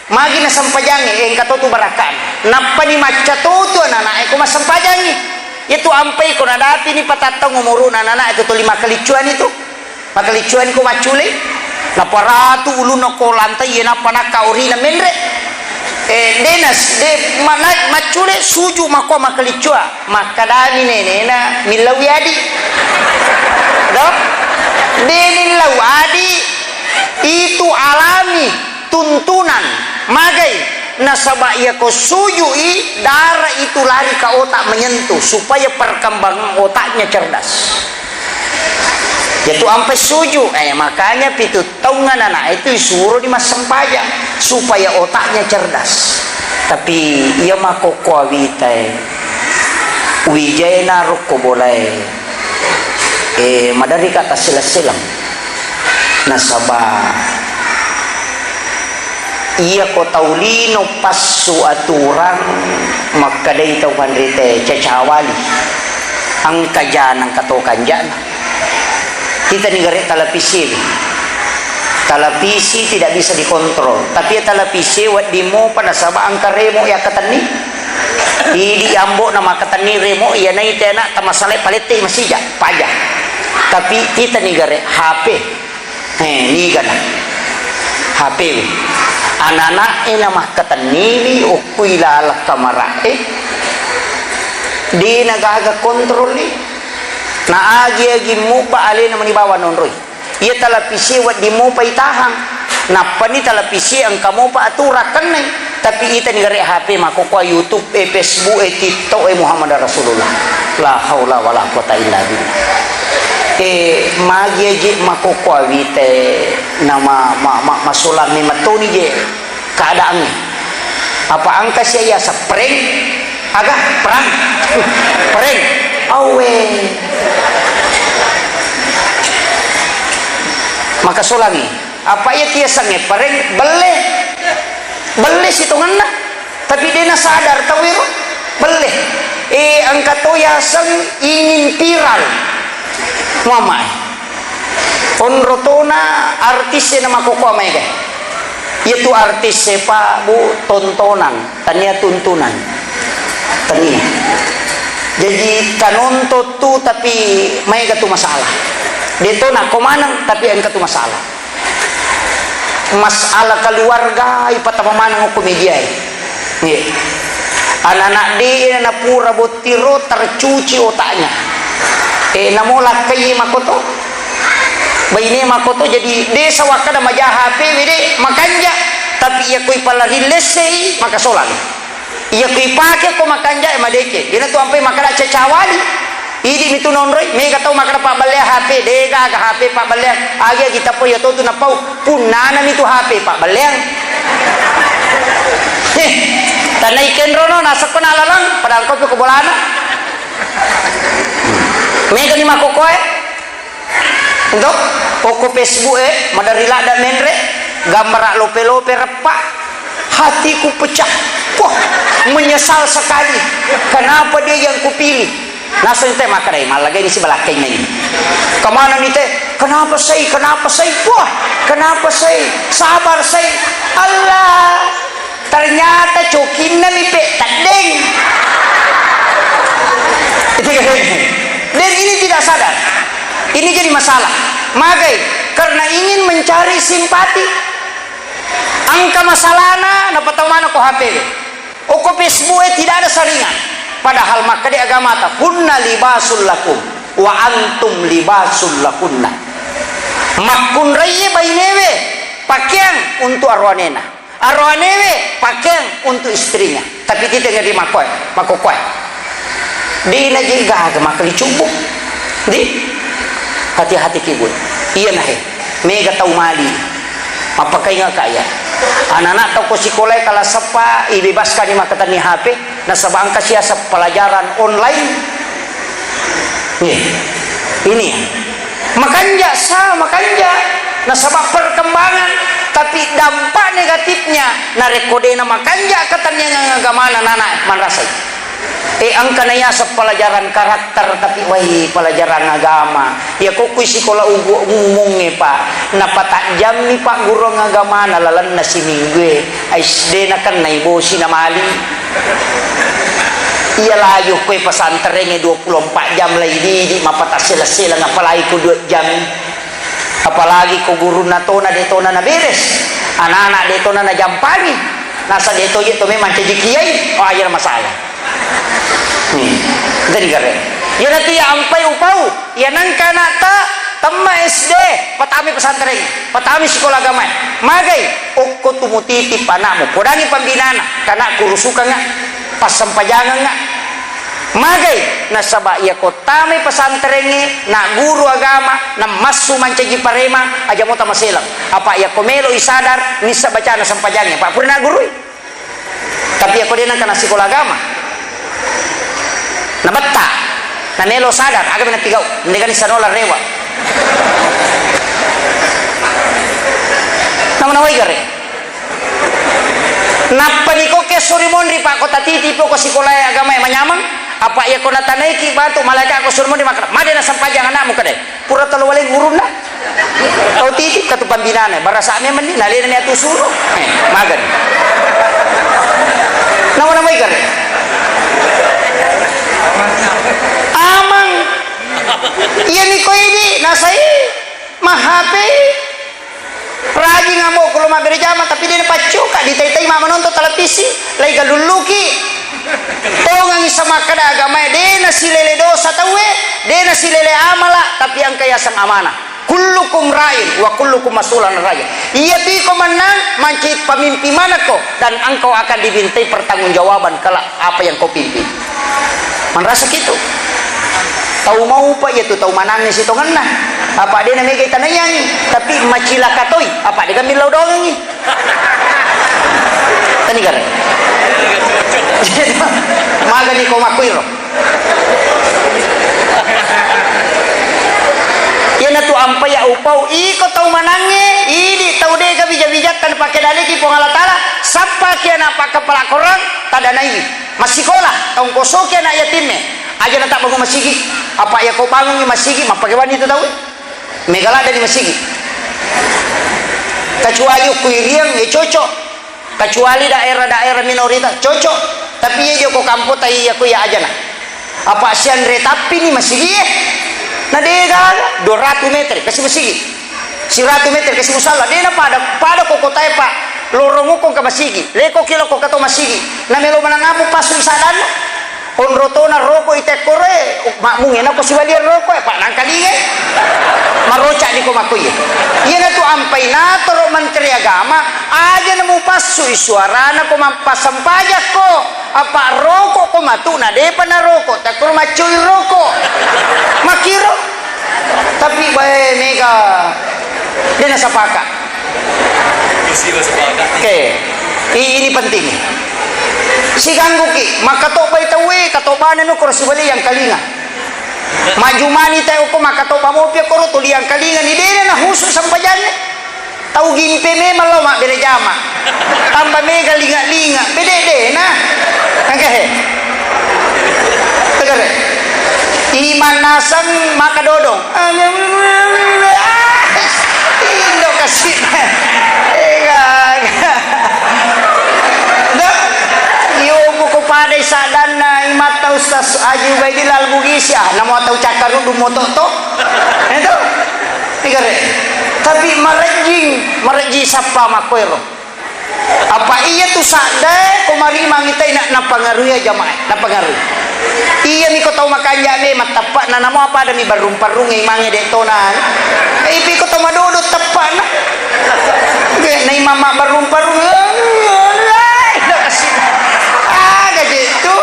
Magi nasempajangnge, engka to tu barakka'na. Nappani macca to tu anana'e ko massempajangngi. Iya tu ampai ko nadapini patattang umuru'na anana'e tu tuli makkaliccuani tu. Makkaliccuani ko macculei. Naparatu ulunna ko lantai, iya nappa nakka orina menre. Eh, dena, de, mana, maccule suju mako makaliccua. Makkadami nenena, "Millau adi." Do? De millau adi, itu alami tuntunan. Magai? Nasaba iyako sujui, darah itu lari ke otak menyentuh supaya perkembangan otaknya cerdas. Yaitu ampe suju, eh, makanya pitu taung anak-anak itu disuruh di massempajang supaya otaknya cerdas. Tapi iya makokkoa witae, wijaena rokko bolae, eh, maderri kata silang-silang. Nasaba iyako tau lino passu aturang, makkedai tau panrita, cacawali. Engka jana, engka to kanjana. Kita ni gare televisi. Televisi tidak bisa dikontrol. Tapi ya televisi wedding mopa nasaba engka remo ya katenni. Idi ambo na makatenni remo, iya nai tena tamasale palette masija, paja. Tapi kita ni gare H P. Eh, nigana. H P we. Anak-anak e na makkatenniwi okkui laleng kamara e. De na gaga kontrol i. Na agi-agi mubba alena mani bawa nonroi. Iya televisi wedding mopa itahang. Nappani televisi engka mopa aturang kenneng. Tapi itani gare H P makokkoa YouTube e, Facebook e, TikTok e, Muhammad Rasulullah. La haula wala quwata illa billah. E, magi aje makokkoa wite nama ma, ma, masulang ni matoni je keadaannya. Apa engka sia iya sepreng? Aga? Perang? Pereng? Awe. Maka solangi. Apa iya tiasengnge pareng? Belle. Belle sitongenna. Tapi de nasadar tau ero. Belle. Eh, engka to yaseng ingin viral. Mamae. Onro tona artis e na makokkoa maega. Iya tu artis e, Pak, Bu, tontonan, tania tuntunan. Tania. Jadi tanonton tu tapi maega tu masalah. De to nako maneng tapi engka tu masalah. Masalah keluarga ipatama maneng okko media e. Nggih. Anak-anak de na pura bottiro tercuci otaknya. Eh, namo lakkai makoto. Baine makoto jadi de sawakkada maja H P we de makanja. Tapi iya koi pala rilessei maka solang. Iya ku ipake ko makanja e madeceng. Dena tu ampai makkada cacawali. Idi mitu nonroi, mega tau makkada pabballeang H P, de gaga H P pabballeang. Agi-agi tappa iya totu napau, punnana mitu H P pabballeang. Heh, tanai kenrono nasakko na lalang, padahal kopi ko bolana. Mega ni makokoe. Ento, okko Facebook e, maderri ladda menre, gammara lope-lope reppa, hatiku pecah. Wah, menyesal sekali. Kenapa dia yang kupilih? Naseng te makkedai, mallagai ni sibalakkeng nai. Kemana ni te? Kenapa saya? Kenapa saya? Wah, kenapa saya? Sabar saya. Allah. Ternyata cokinna mi pe teddeng. Dan ini tidak sadar. Ini jadi masalah. Magai? Karena ingin mencari simpati. Engka masalahna, napatau mana ko H P we. Okko Facebook e tidak ada saringan. Padahal makkeda agamata, "Hunna libasul lakum, wa antum libasul lahunna." Makkunraiye bainewe pakeang untuk aroanena. Aroanewe pakeang untuk istrinya. Tapi kita ngeri makoe, makokoe. Dina je gaga makali cubbu. Di? Hati-hati ki, Bu. Iya nahe. Mega tau mali. Mapakainga ka iya. Anak-anak tau ko sikolae kala seppa, ibebaskan ni makatenni H P. Nasaba engka siaseng pelajaran online. Nih, ini ya. Makanja sa, makanja. Nasaba perkembangan, tapi dampak negatifnya, narekko dena makanja katanniangang agamana nana manrasai. Eh, engka naiaseng pelajaran karakter, tapi wai pelajaran agama. Iya ko kui sikola ugu-, umumnge, Pak. Napatajjammi pagguruang agamana lalenna siminggue. Ais de nakennai bosi na mali. Iya laju koe pesantrengnge dua puluh empat jam lai didi mapatassela-seleng apalagi ko dua jam. Apalagi ko gurunna tona de tona naberes, anak-anak de tona najampangi, nasa de toje to memang mancaji kiai, oh, aja masalah. Hmm. Jadi kare. Iyanatu ya ampai upau, ya nangka anakta temma S D, patami pesantren, patami sekolah agama. Magai, okko tu mutitip anakmu, podangi pembinana, kana kurusukanga, passempajangenga. Magai, nasaba iya ko tamai pesantrengnge, na guru agama, na massu mancaji paremang, aja mota maselang. Apa iya ko melo i sadar, nissa bacana sempajangnge, Pak, pura na gurui. Tapi iya ko de nangka na sikola agama, na betta, na melo sadar, aga mena pigau, mendega ni sanola rewa. Nama nawai gare. Nappa niko ke suri monri, Pak, ko tatitipi ko sikolae agamae manyameng, apa iya ko natanaiki batu malaika ko suri monri makkeda, "Made na sempajang anakmu," kedai. Pura talo waleng gurunna. Tau titip katu pambinana, barasa memang ni, nalena ni atu suro. Eh, magan. Nama-nama ikare. Amang. Iya niko ini, nasai. Mahape. Rajing amokku lo mabbere jama, tapi de napaccoka, ditai-tai ma menonton televisi, lai galulluki. Tongangi samakkeda agamae, de nasilele dosa tauwe, de nasilele amala, tapi engka yaseng amanah. Kullukum ra'in wa kullukum mas'ulun an ra'iyah. Iya tu iko mennang mancaji pemimpin manekko, dan engkau akan dimintai pertanggungjawaban kelak apa yang kau pimpin. Manrasa kitu. Tau maupa iya tu tau manangnge sitongenna. Apa de na mega tanaiangi, tapi macilaka toi, apa de millau doangengi. Tani gare. Magani ko makkuiro. Iyanatu ampai ya upau, iko tau manangnge, idi tau dega bija-bijatta napakkedaliki Puang Allah Taala, sappaki anak pakkapala korang, tadanaiwi. Massikola, tau kosoki anak yatimme, aja natabbangung masigi. Apa iya ko bangungi masigi, mappake wani tu tau. Mega ladde di masigi. Kecuali ukku iriang, ya cocok. Kecuali daerah-daerah minoritas, cocok. Tapi iya joko kampo tai iya ko iya ajana. Apa sianre tapi ni masigi e. Na de gaga, dua ratus meter, kasi masigi. Siratu meter, kasi musalla. De na pada, pada ko kotae, Pak. Lorong uko ka masigi. Leko kilo ko kato masigi. Na melo manangamu pasu sadanna. Onro tona roko i tekkoro e, makmunge nako siwaliang roko e, Pak, nangkalinge. Maroca di ko makko iye. Iyanatu ampai natoro Menteri Agama, aja namupassui suarana ko mappassempajakko. Apa roko ko matu na depa na roko, tekkoro maccoi roko. Makiro. Tapi bae mega de nasapaka. Oke, i- ini penting. Sigangguki, makkatobbai tauwe, katobbanami koro sibali yang kalinga. Majumani tau ko makkatobba mopi koro tuli yang kalinga ni dena na husu sempajanne. Tau gimpe memang lo mabbere jama. Tambah mega linga-linga. Bede dena. Angke he. Tegere. Iman nasang maka dodong. Ah, indo kasih. Ega. Dah. Yo buku pada sadanna imatta Ustaz Haji Ubaidillah Al-Bugisi, ah, namo tau cakkaruddu moto to. Itu. Ega re. Tapi marejjing, marejjing sappa makkoero. Apa iya tu saddae ko marimangi tai na, napangaruhi jamaah, napangaruhi. Iya mi ko tau makanja me matappa na namo apa ada mi barrung-parrung imange de tona. Eh, ipi ko tau madodo teppa na. Ge, na imam barrung-parrung. Aga je tu.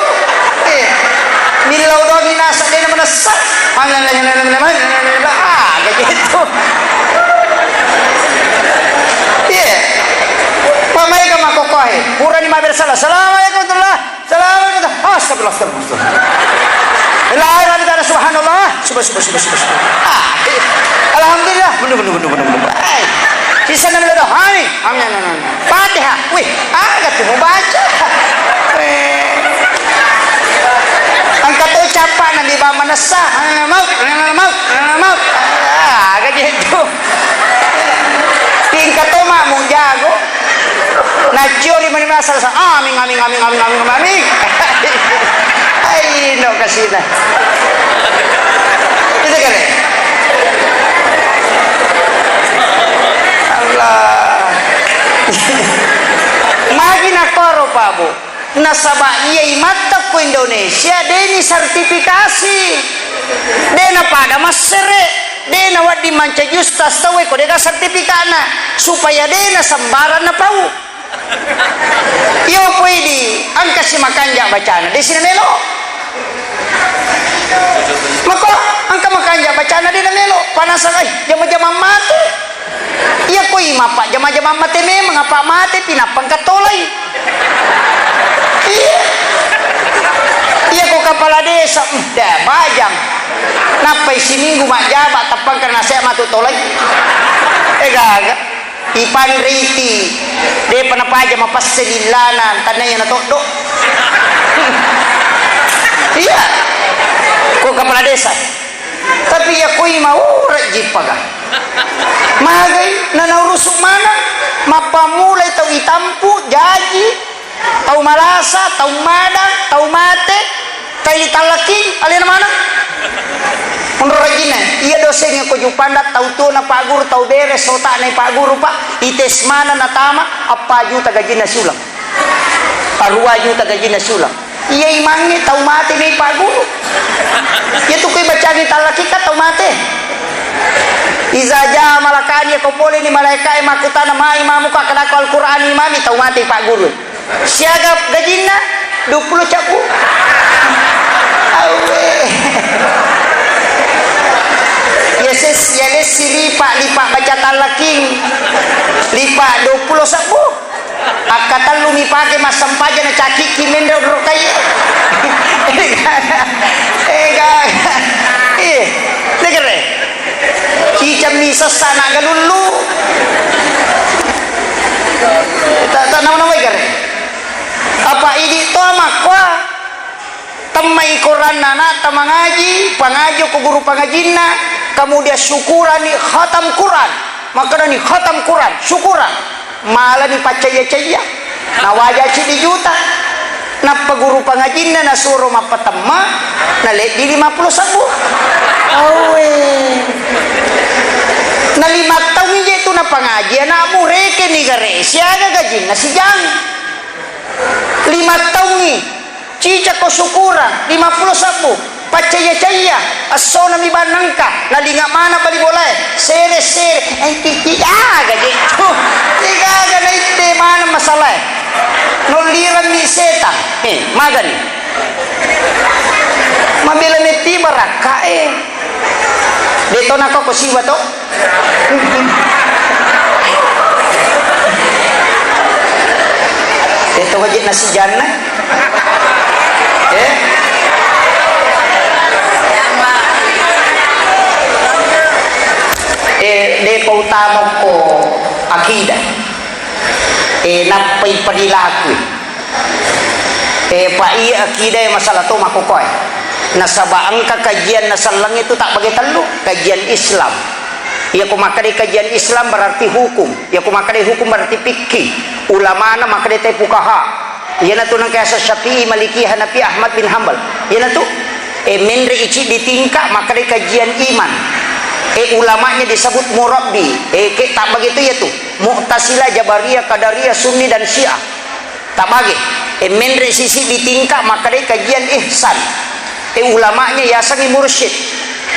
Eh, millau doang ni nasa de na manessa. Aga je tu. Iya. Pamaega makkokkoe. Purani mabbere salam. Assalamualaikum warahmatullah. Assalamualaikum. Astagfirullah, astagfirullah, astagfirullah. La ilaha illallah, subhanallah. Subhan-, subhan-, subhan-, subhan-, subhan-, subhan-, ah, eh. Alhamdulillah. Menu, menu, menu, menu, menu. Eh. Sisa na melo doa. Amin. Amin, amin, amin. Fatihah. Wih, aga tu mubaca. Eh. Engka to cappa Nabi ba manessa. Anana maut, anana maut, anana maut. Ah, aga je tu. Tingkat to makmu jago. Nacciori mani masa, amin, amin, amin. Ai, no kasina. Itu kan? Magi nakoro, Pak, Bu? Nasaba iya imatta ko Indonesia deni sertifikasi. Dena pada massere, dena wedding mancaji ustaz tauwe ko dega sertifikatna, supaya dena sembarang napau. Iyo poi di engka si makanja bacana, de si namelo. Mako engka makanja bacana de namelo, panasang ai jama-jama mate. Iya ko imappa jama-jama mate memang apa mate pinappa engka tolai. Iya. Iya ko kepala desa, mm, dah bajang. Nappai siminggu majjaba tappangka nasihat matu tolai. Eh gaga. Ipanriti, depa napaja mapesse lillana, tanna iya natoddo. Iya. Ko kepala desa. Tapi iya koi maura jippaga. Magai nanaurusuk mana? Mappamulai tau itampu, jaji, tau malasa, tau madang, tau mate, tai tallaki, alena maneng. Menurut rajinna, iya dosengnge ko jupanda tau tuo na Pak Guru, tau bere sota na Pak Guru, Pak, ites mana natama, appa juta gajinna siulang. Arua juta gajinna siulang. Iya imangnge tau mate mai Pak Guru. Iya tu koi bacangi tallaki ka tau mate. Iza jaa malakani, ko pole ni malaikae makkutana, "Ma imamuka?" Akkadako, "Al-Qur'an imami," tau mate Pak Guru. Siaga gajinna? Duappulo cabbu. Awe. Ya ses, ya lessi lipa, lipa baca tallaking. Lipa duappulo sabbu. Akkatellu mipake massempaja na cakikki menre onrokai. Eh, gaga. Eh, negere. Cicammi sessa na galullu. Ta, ta, nama-nama gare. Apa idi to makkoa? Temmai koranna ana'ta mangaji, pangaji ko guru pangajinna, kemudian syukurani khatam Quran. Makkedani khatam Quran, syukuran. Malani paccayya-cayya. Nawaja ciddi juta. Nappa guru pangajinna nasuro mappatemma, naleddi lima puluh sabbu. Awe. Na lima taung je tu napangaji anakmu, rekeni gare, siaga gajinna sijang. Lima taungngi, cicako syukurang, lima puluh sabbu, paccayya-cayya, essona mi bannangka, nalinga mana bali bolae, sere-sere, eh, titi, ah, gaje tu, tigaga naitte mana masalae, nollirammi setang, eh, magani, mabela metti barakka, eh, de to nako ko siwa to. Teto waje nasi janna. Eh? Eh, depa utama ko akidah. Eh, nappai perilaku. Eh, pa iya akidah masalah to makokoe. Nasaba engka kajian nasallang itu tak bagi tellu, kajian Islam. Iya ko makkeda kajian Islam berarti hukum. Iya ko makkeda hukum berarti fikih. Ulamana makkeda te fukaha. Iyanatu nengka yaseng Syafi'i, Maliki, Hanafi, Ahmad bin Hambal. Iyanatu, eh, menre ici di tingkat makkeda kajian iman. Eh, ulamanya disebut murabbi. Eh, ke tak begitu ya tu. Mu'tazilah, Jabariyah, Qadariyah, Sunni dan Syiah. Tabage, e menre sisi di tingkat makkedai kajian ihsan. E ulamanya yasengngi mursyid.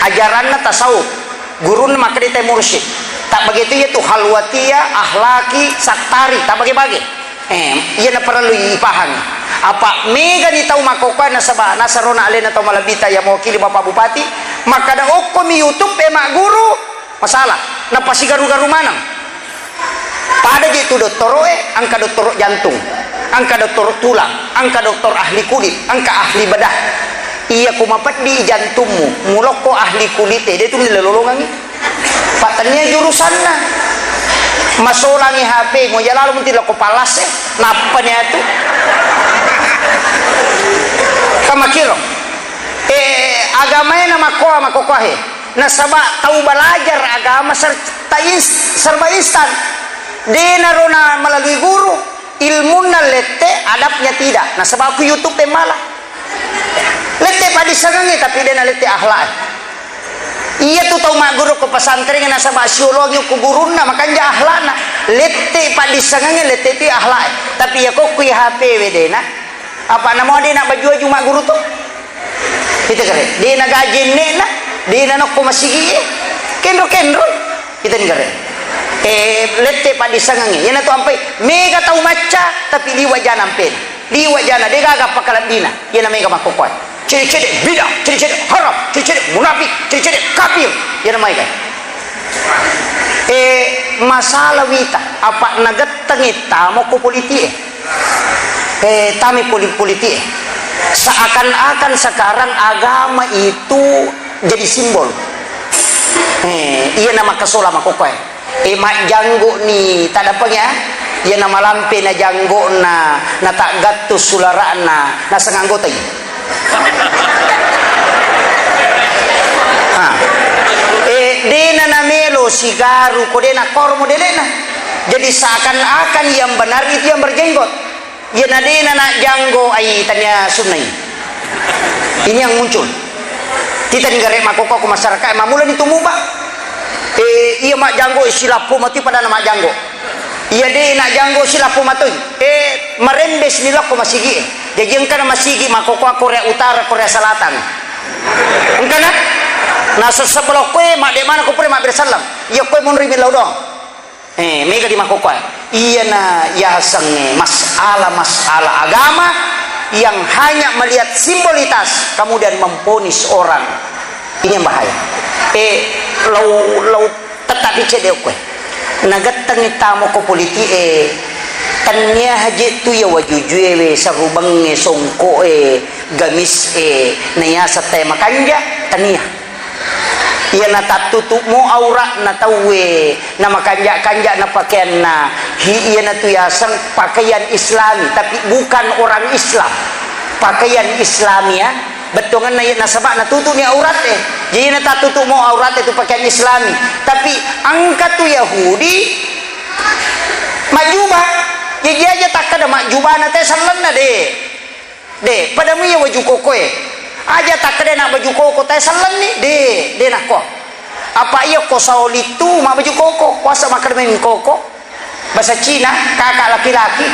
Ajaranna tasawuf. Gurunna makkedai te mursyid. Tabage tu iyatu halwatiyah, akhlaki, sattari, tabage-bage. Eh, iyana parellu ipahangi. Apa megani tau makkokkoe nasaba nasarona alena tau malebbita iya mewakili Bapak Bupati, makkada okkomi YouTube e magguru, masalah, napasigaru-garu maneng. Pada je tu dottoro'e, engka dottoro jantung, engka dottoro tulang, engka doktor ahli kulit, engka ahli bedah. Iya ku mapeddi jantummu, mulokko ahli kulite, de tu nilolongangi. Pattennia jurusanna. Masolangi H P, mo jalalo muti lokko pallase, nappani atu. Kamakiro. Eh, agamae na makkoa, makkokoahe. Nasaba tau balajar agama ser-, ta ins-, serba instan. Denaro na melalui guru, ilmunna lette, adabnya tidak. Nasaba ku YouTube e mala. Lette padissengengnge, tapi dena lette akhlak. Iya tu tau magguru ko pesantren nasaba siolongi ku gurunna, makanja akhlakna. Lette paddissengengnge, lette tu akhlak e. Tapi iya ko kui H P we dena. Apa namo dena baju-baju magguru tu? Kita kere. Dena gaji ennena, dena nokko masigi e. Kendro-kendro. Kita ni kere. Eh, lette paddissengengnge. Iyana tu ampai mega tau macca, tapi liwa jana ampena. Liwa jana, degaga pakalebbina. Iyana mega makkokkoe. Cede-cede bid'ah, cede-cede haram, cede-cede munafik, cede-cede kafir. Iyana maega. Eh, masalah wita, apa nagettengi tamo ko politik e? Eh, tami poli-, politik e. Seakan-akan sekarang agama itu jadi simbol. Eh, iya nama kesola makkokkoe. Eh, majjanggo ni tadapeng ya. Iya na malampe na janggona, na taggattu sulara'na, naseng anggotai. Ha. Eh, dena namelo sigaru ko dena koro modele'na. Jadi seakan-akan yang benar itu yang berjenggot. Iya na dena na janggo ai tania sunnai. Ini yang muncul. Kita ni gare makkokkoe ko masyarakat, mamula ni tumuba. Eh, iya majjanggo silappo matu pada na majjanggo. Iya de na janggo silappo matoi. Eh, marembes ni lokko masigi e. Jaji engkana masigi makkokkoe Korea Utara, Korea Selatan. Engkana? Na sessebelokkoe madde mana ko pura mabbere sallam. Iya koe munri millau doang. Eh, mega di makkokkoe. Iyana yasengnge masalah-masalah agama yang hanya melihat simbolitas, kemudian memvonis orang. Ini yang bahaya. Eh, lau, lau tetap dicedde okkoe. Nagettengi tamo ko politik e, tania haji tu ya wajujue we, sarubengnge, songko e, gamis e, nayasa te makanja, tania. Iyana tattutu'mo aura'na tauwe, na makanja-kanja na pakeanna, hi-, iyana tu yaseng pakaian Islami, tapi bukan orang Islam. Pakaian Islami ya, bettuangenna iya nasaba natutu'ni aurat e. Jadi na tattutu'mo aurat e tu pakaian Islami. Tapi engka tu Yahudi majjubah. Jadi aja takkeda majjubana te sellenna de. De, pada muiya waju kokoe. Aja takkeda na baju koko tae sellenni. De, de nakko. Apa iya ko saoli tu ma baju koko, kuasa makkeda memi koko. Bahasa Cina, kakak laki-laki.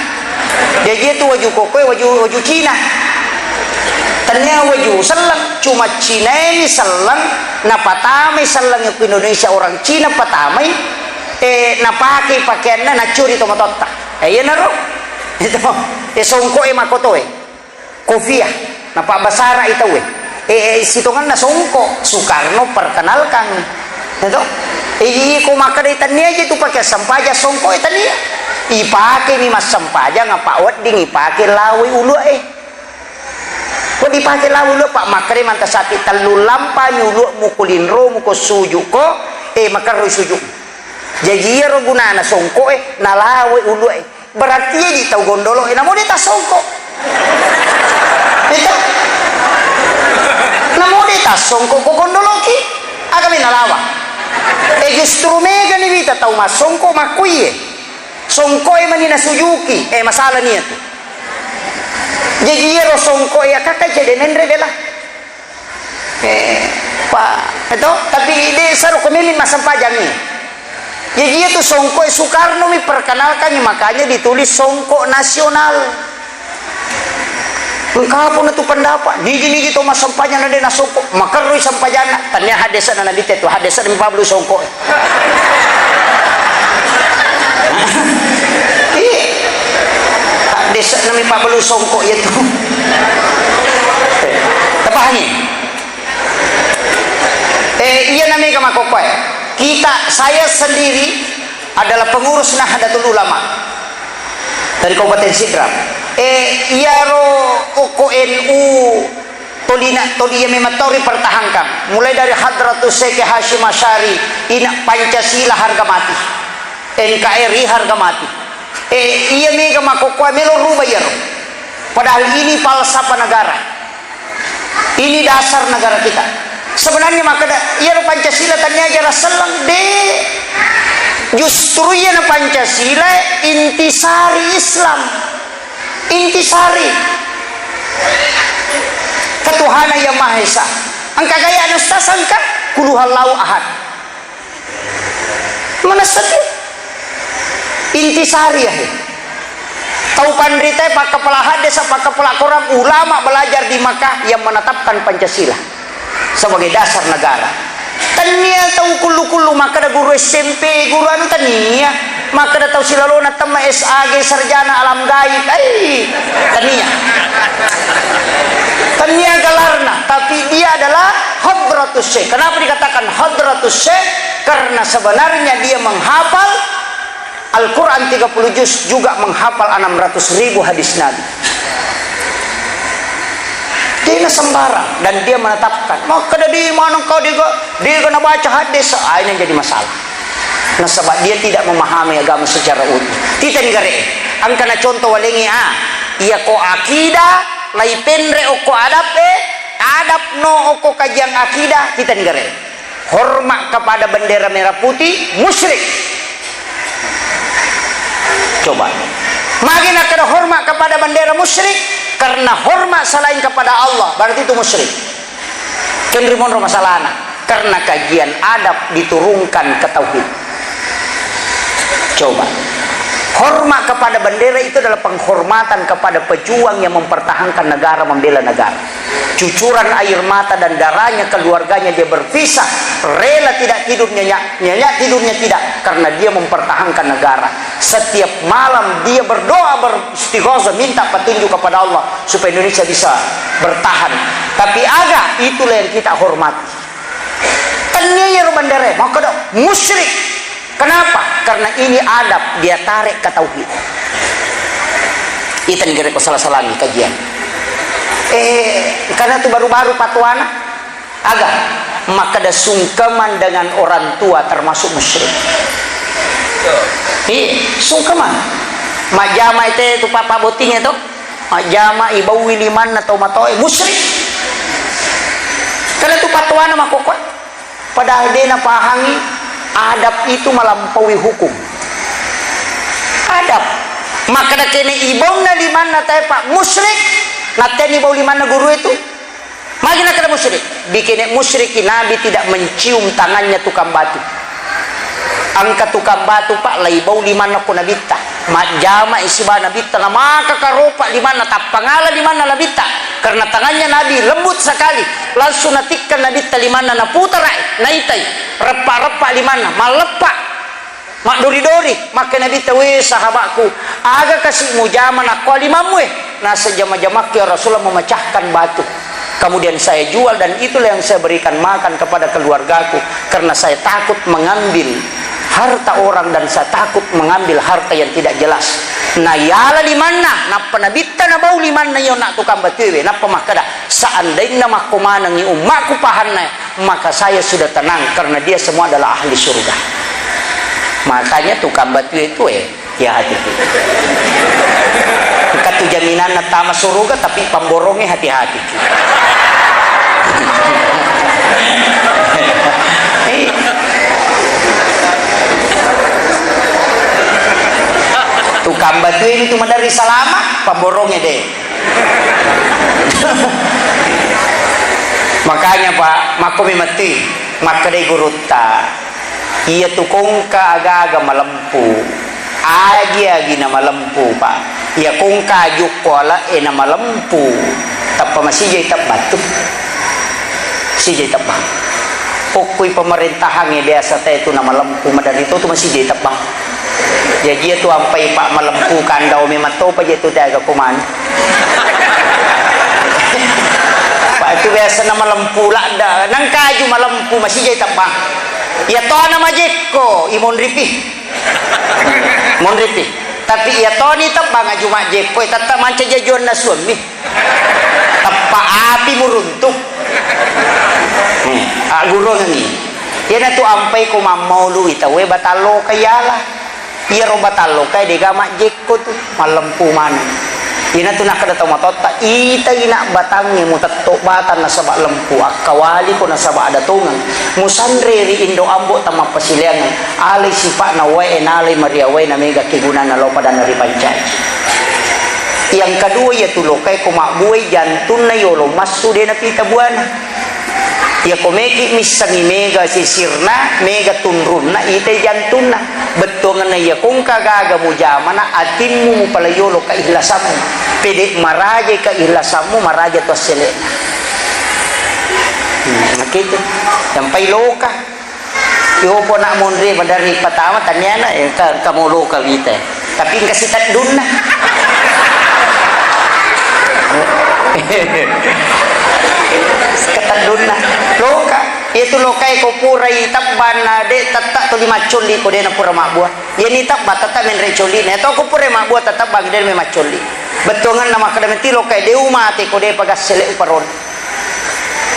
Jaji itu waju kokoe, waju, waju Cina. Tania waju selleng, cuma Cina ini selleng, napatamai selleng ke Indonesia, orang Cina patamai, eh, napakai pakaianna, nacuri tomatotta. Eh, iya naro. Itu, eh, songko e makotoe. Kofiah, napabbasara i tauwe. Eh, eh, sitongenna songko, Soekarno perkenalkan. Ya toh? Eh, iya, ko makkeda tania aja tu pakai sempajang songko e tania. Ipake mi massempajang apa wedding ipake lawai ulu'e. Ko dipake lawai ulu'e, Pak, makkeda manta sapi tellu lampa mi ulu'mu ko linromu ko suju ko, eh, makerroi suju. Jaji iyaro gunana songko e, nalawai ulu'e. Berarti jadi tau gondolo e, namo de tassongko. Itu. Namo de tassongko ko gondoloki. Aga mi nalawa. E justru mega ni wita tau massongko makkuiye. Songko e mani nasujuki. E masalah ni tu. Jadi iyaro songko e akakka jadi menre bela. Eh, pa, itu, tapi de saro ko memi massempajang ni. Jadi itu songko e Soekarno mi perkenalkan, makanya ditulis songko nasional. Engka pun itu pendapat, nigi-nigi to massempajang na de nasongko, makerroi sempajanna, tania hadis na Nabi te tu, hadis na mi pablu songko. Iya. Desa nami pabbalu songko iya tu. Tapahangi? Eh, iya nami ka makkokkoe. Kita, saya sendiri adalah pengurus Nahdlatul Ulama dari Kabupaten Sidrap. Eh, iyaro okko N U Tolina, toli iya memang tau ripertahankan. Mulai dari Hadratus Syekh Hasyim Asy'ari, ina Pancasila harga mati. N K R I harga mati. Eh, iya mega makkokkoe melo rubah iyaro. Padahal ini falsafah negara. Ini dasar negara kita. Sebenarnya makkeda, iyaro Pancasila tania aja selleng, de. Justru iyana Pancasila intisari Islam. Intisari ketuhanan Yang Maha Esa. Engka gaya anu sasangka. Qul huwallahu ahad. Manessaki. Intisari ya. Tau panritae pakkapala hadis, pakkapala Quran, ulama belajar di Makkah yang menetapkan Pancasila sebagai dasar negara. Tania tau kullu-kullu makkeda guru S M P, guru anu tania. Makkeda tau silalona temma S A G sarjana alam gaib. Ai, tania. Tania gelarna, tapi dia adalah hadratus syekh. Kenapa dikatakan hadratus syekh? Karena sebenarnya dia menghafal Al-Quran tiga puluh juz, juga menghafal enam ratus ribu hadis Nabi. Dia sembarang dan dia menetapkan. Makkeda di mana kau dia, dia kena baca hadis, ah, ini yang jadi masalah. Nasaba dia tidak memahami agama secara utuh. Tita nigare. Angkana contoh walengi, ah. Iya ko akidah, lai penre okko adab, eh. Adab no okko kajian akidah, tita nigare. Hormat kepada bendera merah putih, musyrik. Coba. Magi nakkeda hormat kepada bendera musyrik, karena hormat selain kepada Allah, berarti itu musyrik. Kenri monro masalahna, karena kajian adab diturunkan ke tauhid. Coba. Hormat kepada bendera itu adalah penghormatan kepada pejuang yang mempertahankan negara, membela negara. Cucuran air mata dan darahnya keluarganya dia berpisah, rela tidak tidur nyenyak, nyenyak tidurnya tidak, karena dia mempertahankan negara. Setiap malam dia berdoa, beristighosah, minta petunjuk kepada Allah supaya Indonesia bisa bertahan. Tapi aga, itulah yang kita hormati. Tania iyaro bendera, makkeda musyrik. Kenapa? Karena ini adab, dia tarik ke tauhid. Ita nigare ko salah-salangi kajian. Eh, karena tu baru-baru patuana. Aga, makkeda sungkeman dengan orang tua termasuk musyrik. Iya, sungkeman. Majjama ite tu papa botting itu. Majjama ibaui limanna tau matoe, musyrik. Karena tu patuana makkokkoe. Padahal de napahangi adab itu melampaui hukum. Adab. Makkeda kene ibaunna limanna tae, Pak, musyrik. Natteni bau limanna guru itu. Magi nakkeda musyrik. Bikene musyriki, Nabi tidak mencium tangannya tukang batu. Engka tukang batu, Pak, lai bau limanna ko Nabitta. Majjama i siba Nabitta, namaka karopa limanna, tappa ngala limanna Nabitta. Karena tangannya Nabi lembut sekali. Langsung natikka Nabitta limanna, naputara i, naitai. Reppa-reppa limanna, malleppa. Maddori-dori, makkeda Nabitta, "We sahabatku, aga kasi mujama nakko limammu e?" Naseng jama-jamakku, "Ya Rasulullah, memecahkan batu. Kemudian saya jual dan itulah yang saya berikan makan kepada keluargaku karena saya takut mengambil harta orang dan saya takut mengambil harta yang tidak jelas." Nayala limanna, nappa Nabitta nabau limanna iyo nak tukang batu ewe, nappa makkeda, "Seandainya makko manengi ummakku pahanna, maka saya sudah tenang karena dia semua adalah ahli surga." Makanya tukang batu itu, eh, hati-hati. Engka tu jaminanna tama suruga, tapi pamborongnya hati-hati. Eh. Tukang batu ini tu madari salama, pamborongnya deh. Makanya, Pak, makko mi metti, makkedai gurutta, iya tu kongka aga-aga malempu, agi-agi na malempu, Pak. Iya kongka ajukko ala e na malempu, tappa masijai tabbatu. Sijai tebba. Okkoi pemerintahangnge biasa te tu na malempu, madari to tu masijai tebba. Jaji iya tu ampai pa malempu kandau memang topa je tu te aga komani. Pa itu biasa na malempu ladda, nangkaju malempu masijai tebba. Iya to ana majekko, imonripi. Monripi. Tapi iya toni tebba ngaju majekko, tetta manca jajuanna suammi. Teppa api muruntu. Hmm, agguruangengngi. Iyanatu ampai ko mammaului tauwe batalloka iyala. Iyaro batalloka dega majjekko tu, mallempu maneng. Iyanatu nakkeda tau matoatta, itai nak batangnge mutetto batang nasaba lempu, akkawaliko nasaba ada tongeng. Musanre ri indo ambo tamappasileangeng, alai sipa'na wae, nalai mariawae, namega kegunanna lao padanna ripancaji. Yang kedua, iyatu lokae ko mabbuai jantunna yolo massu de napita buana. Iyako meki missengngi mega sisirna, mega tunrunna, itai jantunna. Bettuangenna iyako engka gaga mujamana, atimmu mupalaiolo keihlasammu. Pede marajai keihlasammu, maraja tu assele'na. Hmm, makitu. Yampai loka. Iyopo nak monri madari patama taniana, eh, ka, kamo loka wita. Tapi engka siteddunna. Keteddunna. Loka. Iyatu lokae ko purai tebbanna, de' tette' tuli maccolli ko de'na pura mabbua. Iyani tebba tette' menre' colli'na. Iyatu ko purai mabbua tetebbang de' memaccolli. Bettuangenna makkeda menti lokae, de' umate ko de'pa gassele' uparona.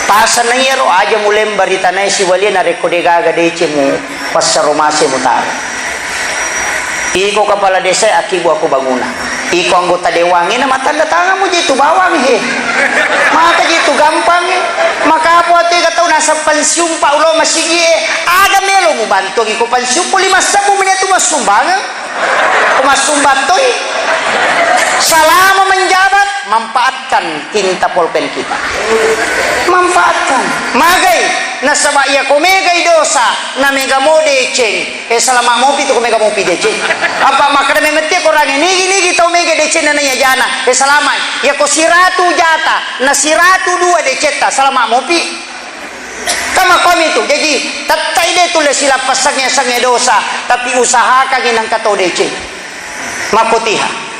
Pasanna iyaro aja mulemba ri tanae siwalie narekko de' gaga deceng mu passaro mase mutaro. Iko kepala desa, akkibu aku bangunan. Iko anggota dewan, ina matanda tanganmu je tu bawang he. Maka je tu gampang he. Maka apa tu kata nasa pensiun pak ulo masigi he. Aga melo mu bantu iko pensiun puli masabu mene tu masumbangan. Ko masumbattoi. Selama menjabat, manfaatkan tinta polpen kita. Manfaatkan. Magai, nasaba iya ko megai dosa, na mega mo deceng. Eh, salama mopi tu ko mega mopi deceng. Apa makkeda memetti ko range nigi-nigi tau mega deceng na iya jana. Eh, salama. Iya ko siratu jata, na siratu dua decetta, salama mopi. Kama komi tu, jaji tettai de tulle silappassangnge-sangnge dosa, tapi usahakangngi nengka to deceng. Makkotiha.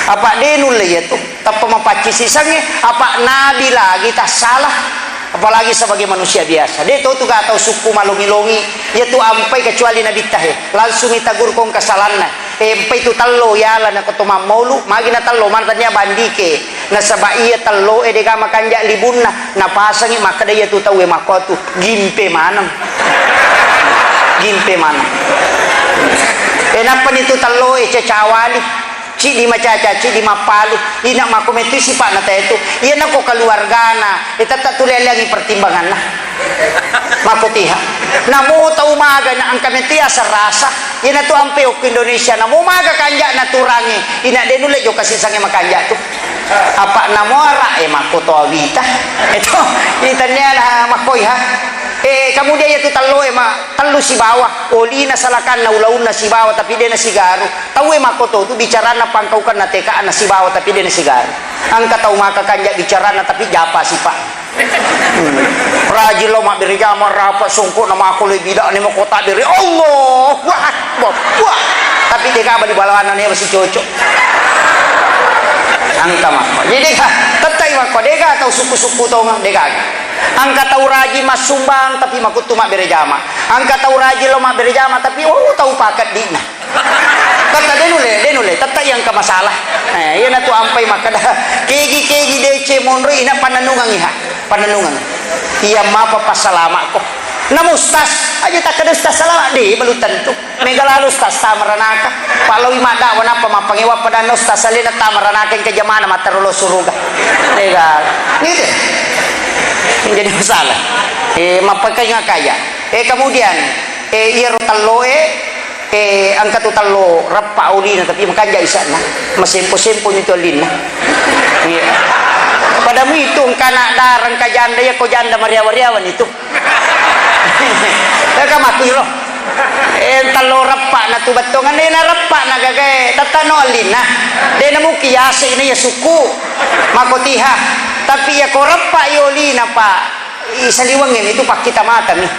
Apa de nulle iya tu, tappa mapacci sisangnge, apa nabi lagi tassala, apalagi sebagai manusia biasa. De to tu ga tau sukku malongi-longi, iya tu ampai kecuali nabitta he, langsung itagur kong kasalanna. Eh, empai tu tello yala na ko to mammolu, magi na tello, mana tania bandike. Nasaba iya tello e dega makanja libunna, napasangi makkeda iya tu tau e makko tu, gimpe maneng. Gimpe maneng. Eh, nappa ni tu tello e cacawali. Cidi macaca, cidi mappalu. Ina makko metu sipa'na tetu. Iya nako keluargana, eh, tetta tu leleangi pertimbanganna. Makkotiha. Namo tau maga na engka metti aseng rasa. Iyana tu ampe okko Indonesia namo maga kanja na turangi. Ina de nulle jokka sisangnge makanja tu. Apa namo ara e makko to awita. Itu itania na makkoiha. Eh, kemudian iya tu tello e ma tellu sibawa. Olina salakanna ulaunna sibawa tapi de na sigaru. Tau e makko to tu bicaranna pangkaukanna teka'na sibawa tapi de na sigaru. Engka tau maka kanja bicaranna tapi japa sipa. Hmm. Rajin lo mabbere jama, rapa songko na mako le bida'ne mako tabbere. Allahu Akbar. Wah. Tapi de ga bali balawana ne masih cocok. Engka mako. Jadi de ga tettai mako, de ga tau suku-suku tongeng, de ga. Engka tau rajin massumbang tapi makuttu mabbere jama. Engka tau rajin lo mabbere jama tapi, oh, tau pakeddi'na. Tetta de nulle, de nulle, tetta iya engka masalah. Eh, iyana tu ampai makkeda, kegi-kegi deceng monro ina pannennungengngi ha, pannennungeng. Iya mapa passalama'ko. Namo ustaz, aja takkeda ustaz salama, de belum tentu. Mega lalo ustaz tama ranaka. Palawi maddakwah nappa mappangewa padanna ustaz salena tama ranaka engka jamana matterolo suruga. Mega. Nitu. Jadi masalah. Eh, mappakai ngakaya. Eh, kemudian, eh, iyaro tello e, eh, engka tu tello reppa olina, tapi makanja isa'na. Masempo-sempo mi tu olinna. Iya. Pada mu itu engka anak dara, engka janda, iya ko janda mariawa-riawa ni tu. Engka makkuiro. Eh, tello reppa na tu bettongan, eh, na reppa na gagae, tetta no olinna. De na muki yase ina ya suku. Makotiha. Tapi iya ko reppa i olina, Pak. I saliwengnge mi tu pakkita matami.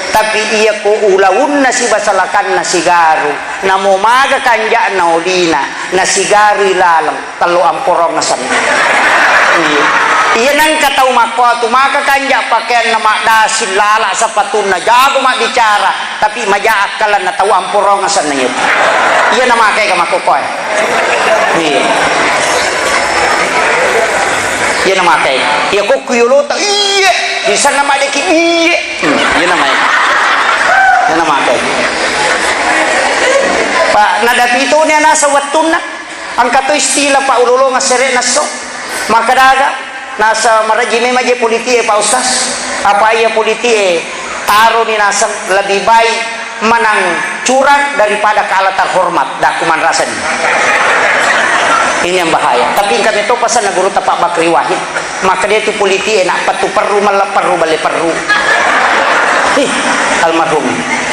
Tapi iya ko ulaunna siba salakanna sigaru, namo maga kanja'na olina, na sigarui laleng, tello amporong asenna. Iya. Iya nengka tau makkuatu maka kanja pakeanna maddasi lala sapatunna jago mabbicara, tapi maja akkalanna tau amporong asenna iya. Iya namakai ka makkokoe. Iya. Iya namakai. Iya kokku yolota. Iya. Bisa namadeki. Iya. Hmm, iya namakai. Iya namakai. Pak, nadapi itu ni nasa wettunna. Engka to istilah, Pak, ulolong asere nasso. Maka daga. Nasa maraji memang je politik e, Pak Ustaz. Apa iya politik e? Taro ni naseng lebih baik menang curang daripada kalah terhormat. Dah kuman rasani. Ini yang bahaya. Tapi engka metto pasanna gurutta Pak Bakri Wahid. Maka dia tu politik enak, pettu perru, mella perru, balle perru. Ih, almarhum.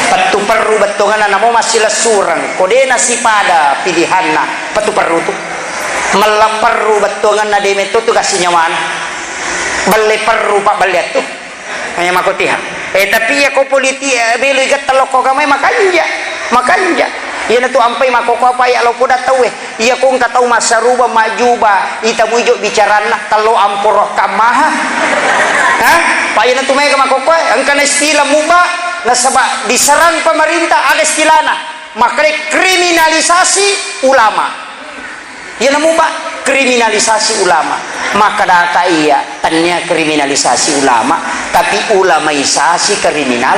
Pettu perru bettuanganna namo massilessureng. Ko de nasipada pilihanna, pettu perru tu. Mella perru bettuanganna de metto tu kasi nyawana. Balle perru, Pak, balle tu. Eh, makotiha. Eh, tapi iya ko politik, eh, beloi gatta lokko gamai makanja. Makanja. Iyana tu ampai makkokkoe apa iya lo poda tauwe. Iya ko engka tau massaruba majjuba, ita muijo bicaranna, tello amporo kammaha. Hah? Pa iyana tu maega makkokkoe, engka na istilah muba, nasaba diserang pemerintah, aga istilahna? Makkeda kriminalisasi ulama. Iyana muba kriminalisasi ulama. Makkadaka iya, tennia kriminalisasi ulama, tapi ulamaisasi kriminal.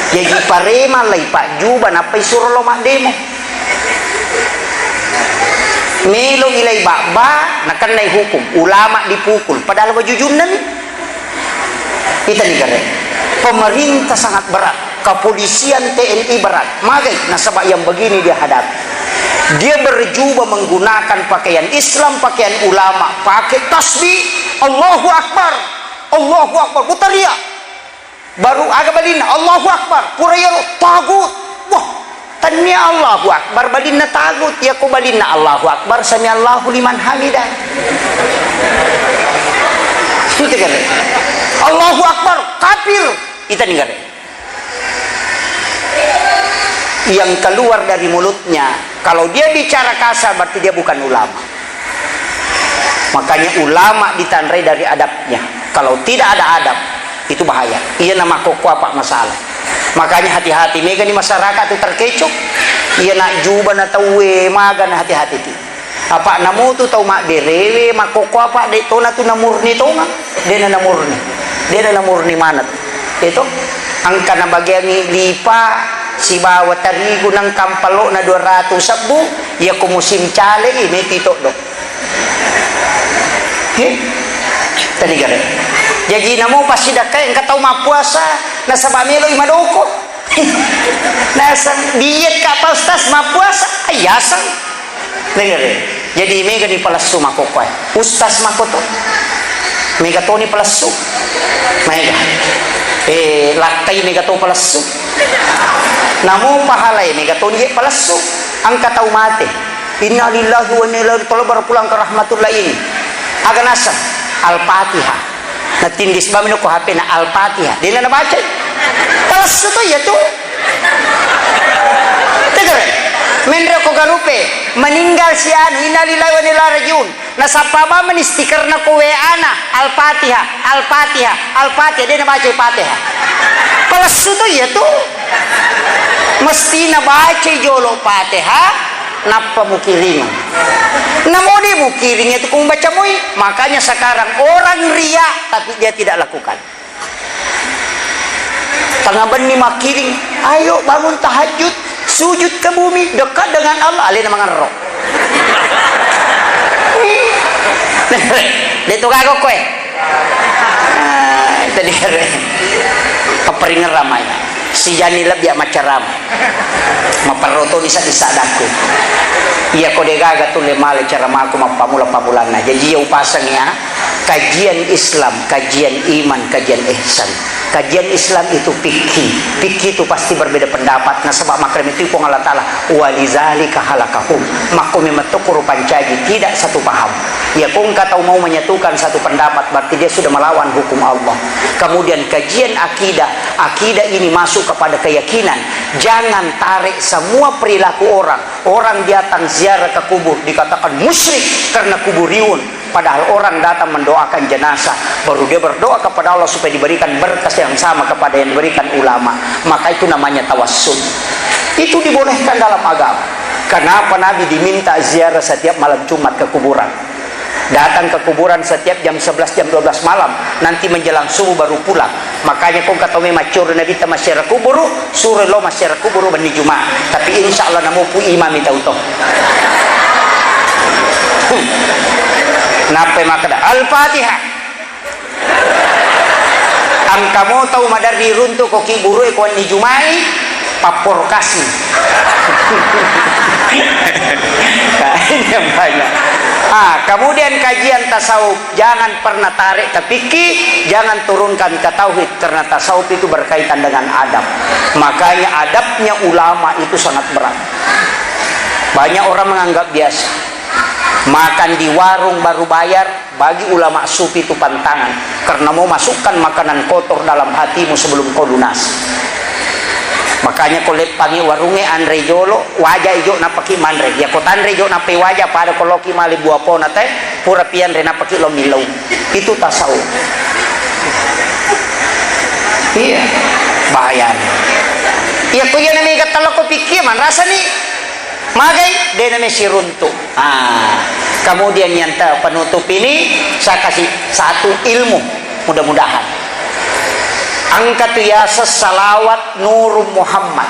Jaji pareman lai pajjuba nappai suro lo maddemo. Melo ilai babba, nakennai hukum, ulama dipukul, padahal wajujunnami. Ita ni gare. Pemerintah sangat berat, kepolisian, T N I berat. Magai, nasaba yang begini dia hadapi. Dia berjubah menggunakan pakaian Islam, pakaian ulama, pakai tasbih, Allahu Akbar, Allahu Akbar, berteriak. Baru aga balinna, Allahu Akbar, pura iyaro, tagut. Wah, Tennia Allahu Akbar balinna tagut, iyako balinna Allahu Akbar, sami Allahu liman hamidah. Itu kan. Allahu Akbar, kafir. Ita ni gare. Yang keluar dari mulutnya, kalau dia bicara kasar berarti dia bukan ulama. Makanya ulama ditandai dari adabnya. Kalau tidak ada adab, itu bahaya. Iya na makkokko apa masalah. Makanya hati-hati mega ni masyarakat tu terkecoh. Iya na juba na tauwe maga na hati-hati ki. Apa namutu tau mabberewe makkokko apa de tona tu namurni tonga. De na namurni. De na namurni manat. Itu angka na bagiangi lipa sibawa tarigu nang kampallo na dua ratus sebbu, iya ko musim cale i meti toddo. He? Tadi gare. Jaji namo passidakkae engka tau mappuasa nasaba meloi madoko. Naseng diet ka Pak Ustaz mappuasa? Ayaseng. Tadi gare. Jadi mega ni palessu makkokkoe. Ustaz makkoto. Mega toni palessu. Mega. Eh, lakkai mega to palessu. Namo pahalai mega toni je palessu. Angka tau mate. Innalillahi wa inna ilaihi raji'un, tolong baru pulang ke rahmatullah ini. Aga naseng? Al-Fatihah. Na tindis bamino ko H P na Al-Fatihah. Dena na baca. Palsu to iya tu. Tegere. Menre ko garupe. Meninggal si anu. Innalillahi wa inna ilaihi raji'un. Nasappa bamani stikerna ko W A na. Al-Fatihah. Al-Fatihah. Al-Fatihah. Dena baca Fatihah. Palsu to iya tu. Mestina baca jolo Fatihah. Nappa mukiring. Namo de mukiring itu ku membaca moi. Makanya sekarang orang ria tapi dia tidak lakukan. Tengah benni makiring, ayo bangun tahajud, sujud ke bumi, dekat dengan Allah, alena mangerro. De tu gaga koe. Ah, itu dia. Keperingan ramai. Sijani lebbi maccarama. Maperro toni saddi-saddakku. Iya ko de gaga tulle male caramaku mappamula-pamulanna. Jaji iya upaseng ya, kajian Islam, kajian iman, kajian ihsan. Kajian Islam itu fikih. Fikih itu pasti berbeda pendapat. Nasaba makkeda metu Puang Allah Taala, "Walizalika halakahum." Makko memetto kuro pancaji tidak satu paham. Ya ko engka tau mau menyatukan satu pendapat berarti dia sudah melawan hukum Allah. Kemudian kajian akidah, akidah ini masuk kepada keyakinan. Jangan tarik semua perilaku orang. Orang datang ziarah ke kubur dikatakan musyrik karena kuburiun. Padahal orang datang mendoakan jenazah, baru dia berdoa kepada Allah supaya diberikan berkas yang sama kepada yang diberikan ulama. Maka itu namanya tawassul. Itu dibolehkan dalam agama. Kenapa Nabi diminta ziarah setiap malam Jumat ke kuburan? Datang ke kuburan setiap jam sebelas, jam dua belas malam. Nanti menjelang subuh baru pulang. Makanya ko engka tau me maccoro Nabitta massiara kuburu, suro lo massiara kuburu benni Juma. Tapi insya Allah namupu imami tau to. Nappai makkeda, "Al-Fatihah." Engka mo tau maderri runtu ko kiburu e ko wenni Jumai, papporokasi. Nah, ini yang banyak. Ah, kemudian kajian tasawuf, jangan pernah tarik ke fikih, jangan turunkan ke tauhid, karena tasawuf itu berkaitan dengan adab. Makanya adabnya ulama itu sangat berat. Banyak orang menganggap biasa. Makan di warung baru bayar, bagi ulama sufi itu pantangan. Karena mau masukkan makanan kotor dalam hatimu sebelum kau lunasi. Makanya ko leppangi warungnge, anre jolo, waja ijo napaki manre. Ya ko tanre ijo napai waja, pada ko loki mali buah pona te, pura pianre napaki lo millau. Itu tasawuf. Iya, bahaya. Iya, ko iya nami gatta loko pikir, man rasa ni. Magai, de name siruntu. Ah, kemudian yang te-, penutup ini saya kasih satu ilmu, mudah-mudahan. Engka tu yaseng salawat Nurun Muhammad.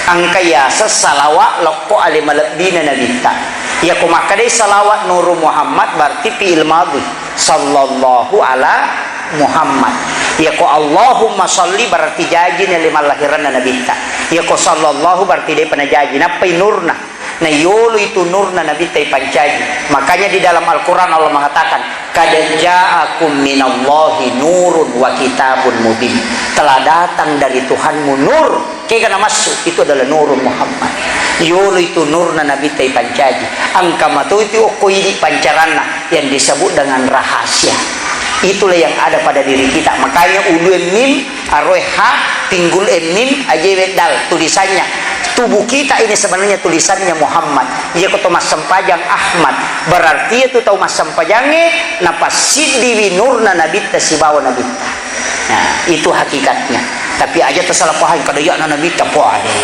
Engka yaseng salawat lokko ale malebbina nabitta. Iya ko makkedai salawat Nurun Muhammad berarti fi'il madhi. Sallallahu ala Muhammad. Iya ko Allahumma salli berarti jaji nele mallahiranna nabitta. Iya ko sallallahu berarti depa najaji. Nappai nurna. Na yolo itu nurna nabitta ipancaji. Makanya di dalam Al-Quran Allah mengatakan, "Qad ja'akum minallahi nurun wa kitabun mubin." Telah datang dari Tuhanmu nur. Kega namassu, itu adalah Nurun Muhammad. Yolo itu nurna nabitta ipancaji. Engka mato itu okko idi pancaranna yang disebut dengan rahasia. Itulah yang ada pada diri kita. Makanya ulue mim, aroe ha, pinggul e mim, ajewe dal, tulisannya. Tubuh kita ini sebenarnya tulisannya Muhammad. Iya ko to massempajang Ahmad. Berarti itu tau massempajangnge napassiddiwi nurna nabitta sibawa nabitta. Nah, itu hakikatnya. Tapi aja tersalah paham, kada iya na nabitta, poa deh.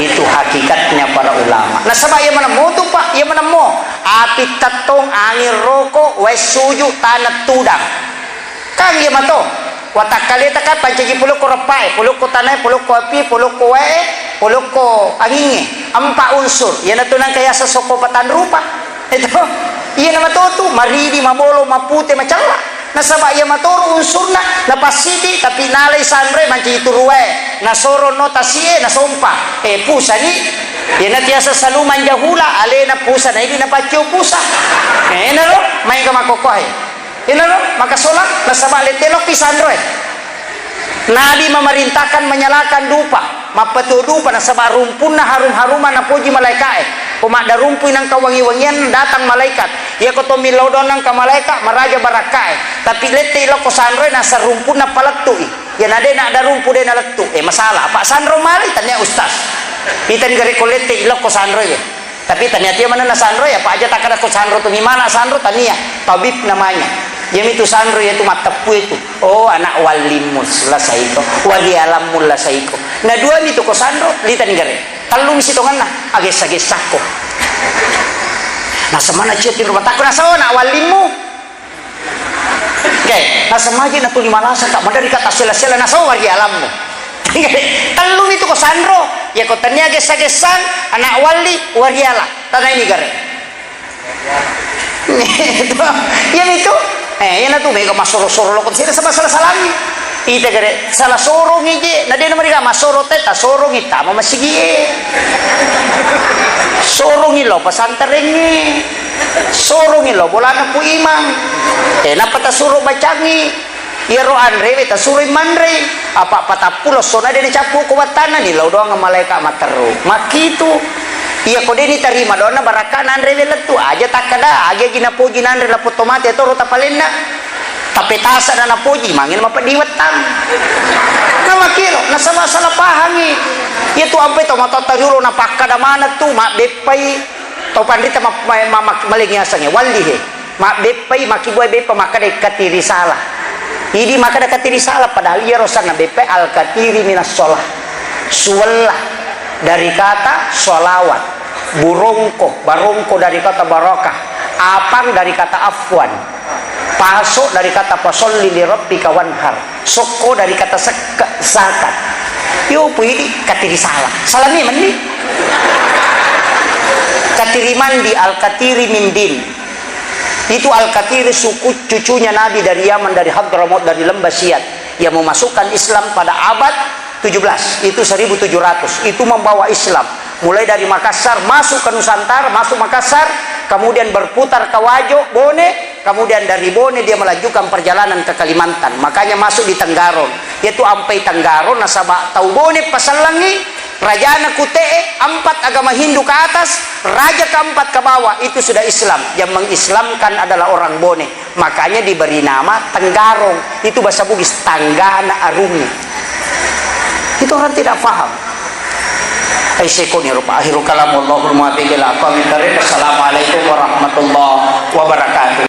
Itu hakikatnya para ulama. Nasaba iya manemmo tu, Pak, iya manemmo. Api tettong, angin roko, wae suju, tanah tudang. Kan iya mato. Watakkaleta kan pancaji polokko reppae, polokko tanae, polokko api, polokko wae, polokko angingnge. Empat unsur. Iya natu nangka yaseng sokko patang rupa. Itu. Iya na mato tu, maridi, mabolo, mapute, macella. Nasaba iya matoro unsurna, napassiti, tapi nalai sanroe mancaji turu wae, nasoro no tasie, nasompa. Eh, pusani. Iyana tiasa salumang jahula, alena pusa, na idi napaccio pusa. Eh, enaro, maega makkokkoe. Enaro, maka sola, nasaba lette lokki sanroe. Nabi memerintahkan menyalakan dupa. Mappeto dupa nasaba rumpunna harum-harumang napoji malaeka'e. Ko maddarumpui nangka wangi-wangian datang malaikat. Iya ko to millau doang nangka malaeka maraja barakka'e. Tapi lette lokko sanroe nasa rumpunna palettu'i. Iya na de naddarumpu de nalettu. Eh, masalah. Apa sanro mali tania ustaz. Itani gare ko lette lokko sanroe. Tapi tania tia manenna sanro, ya, apa aja takkada ko sanro tu, mimana sanro, tania, tabib namanya. Iyamitu sanro, yaitu matteppu itu. Oh, anak wallimmu lasaiko, wali alammu lasaiko. Na dua mitu ko sanro, litani gare. Tellu mi sitonganna, agessa-gessakko. Nasemana cia tinro matakko, nasau anak wallimmu. Oke, nasemaji natuli malasa, Kak, madari, Kak, tassela-sela, nasau wari alammu. Tellumi tu ko sanro, ya ko tania gessa-gessang, anak walli, wariala, tanaini gare. Iya mitu. Eh, iya natu mega masoro-soro loko sira sama salah-salangi. Ita gare, salah sorongi je, na dena mereka masoro te, ta sorongi tama masigi e. Sorongi lo pesantrengi. Sorongi lo bolana Pu Imang. Eh, nappa tasuro bacangi. Iyaro anrewe tasuroi manrei. Apa patappulo essona de nacappu ko battanna, ni lao doang malaeka matteru. Makkitu. Iya ko de nitarima doanna barakkana anrewe lettu. Aja takkada, agi-agi napoji nanre lapotto mate toro tapalenna. Tapetasa na napoji, mangin mapeddi wettang. Na makkiro, nasaba salah pahangi. Iya tu ampe to matotta jolo napakkada maneng tu, mabbeppai. Tau panrita ma-, ma-, ma-, ma-, malengi asengnge, walli he. Mabbeppai, makkibua beppa, makkeda katiri sala. Idi makkeda katiri sala, padahal iyaro sanna beppa al-katiri minas shalah. Suwella dari kata sholawat. Burongko, barongko dari kata barakah. Apang dari kata afwan. Paso dari kata fasolli li rabbika wanhar. Sokko dari kata sekka, zakat. Yo, pu idi katiri sala. Salami mandi. Katiri mandi, al-katiri min din. Itu Al-Kathir, suku cucunya Nabi dari Yaman, dari Hadramaut, dari Lembah Siat, yang memasukkan Islam pada abad tujuh belas, itu seribu tujuh ratus. Itu membawa Islam. Mulai dari Makassar, masuk ke Nusantara, masuk Makassar, kemudian berputar ke Wajo, Bone, kemudian dari Bone dia melanjutkan perjalanan ke Kalimantan. Makanya masuk di Tenggarong. Yaitu ampai Tenggarong, nasaba tau Bone pasellengi, rajana Kute'e, empat agama Hindu ke atas, raja keempat ke bawah, itu sudah Islam. Yang mengislamkan adalah orang Bone. Makanya diberi nama Tenggarong. Itu bahasa Bugis, tanggana arungnge. Itu orang tidak paham. Aisyikoni rupa akhirul kalam, wallahul muwaffiq ila aqwamit thariq. Assalamualaikum warahmatullahi wabarakatuh.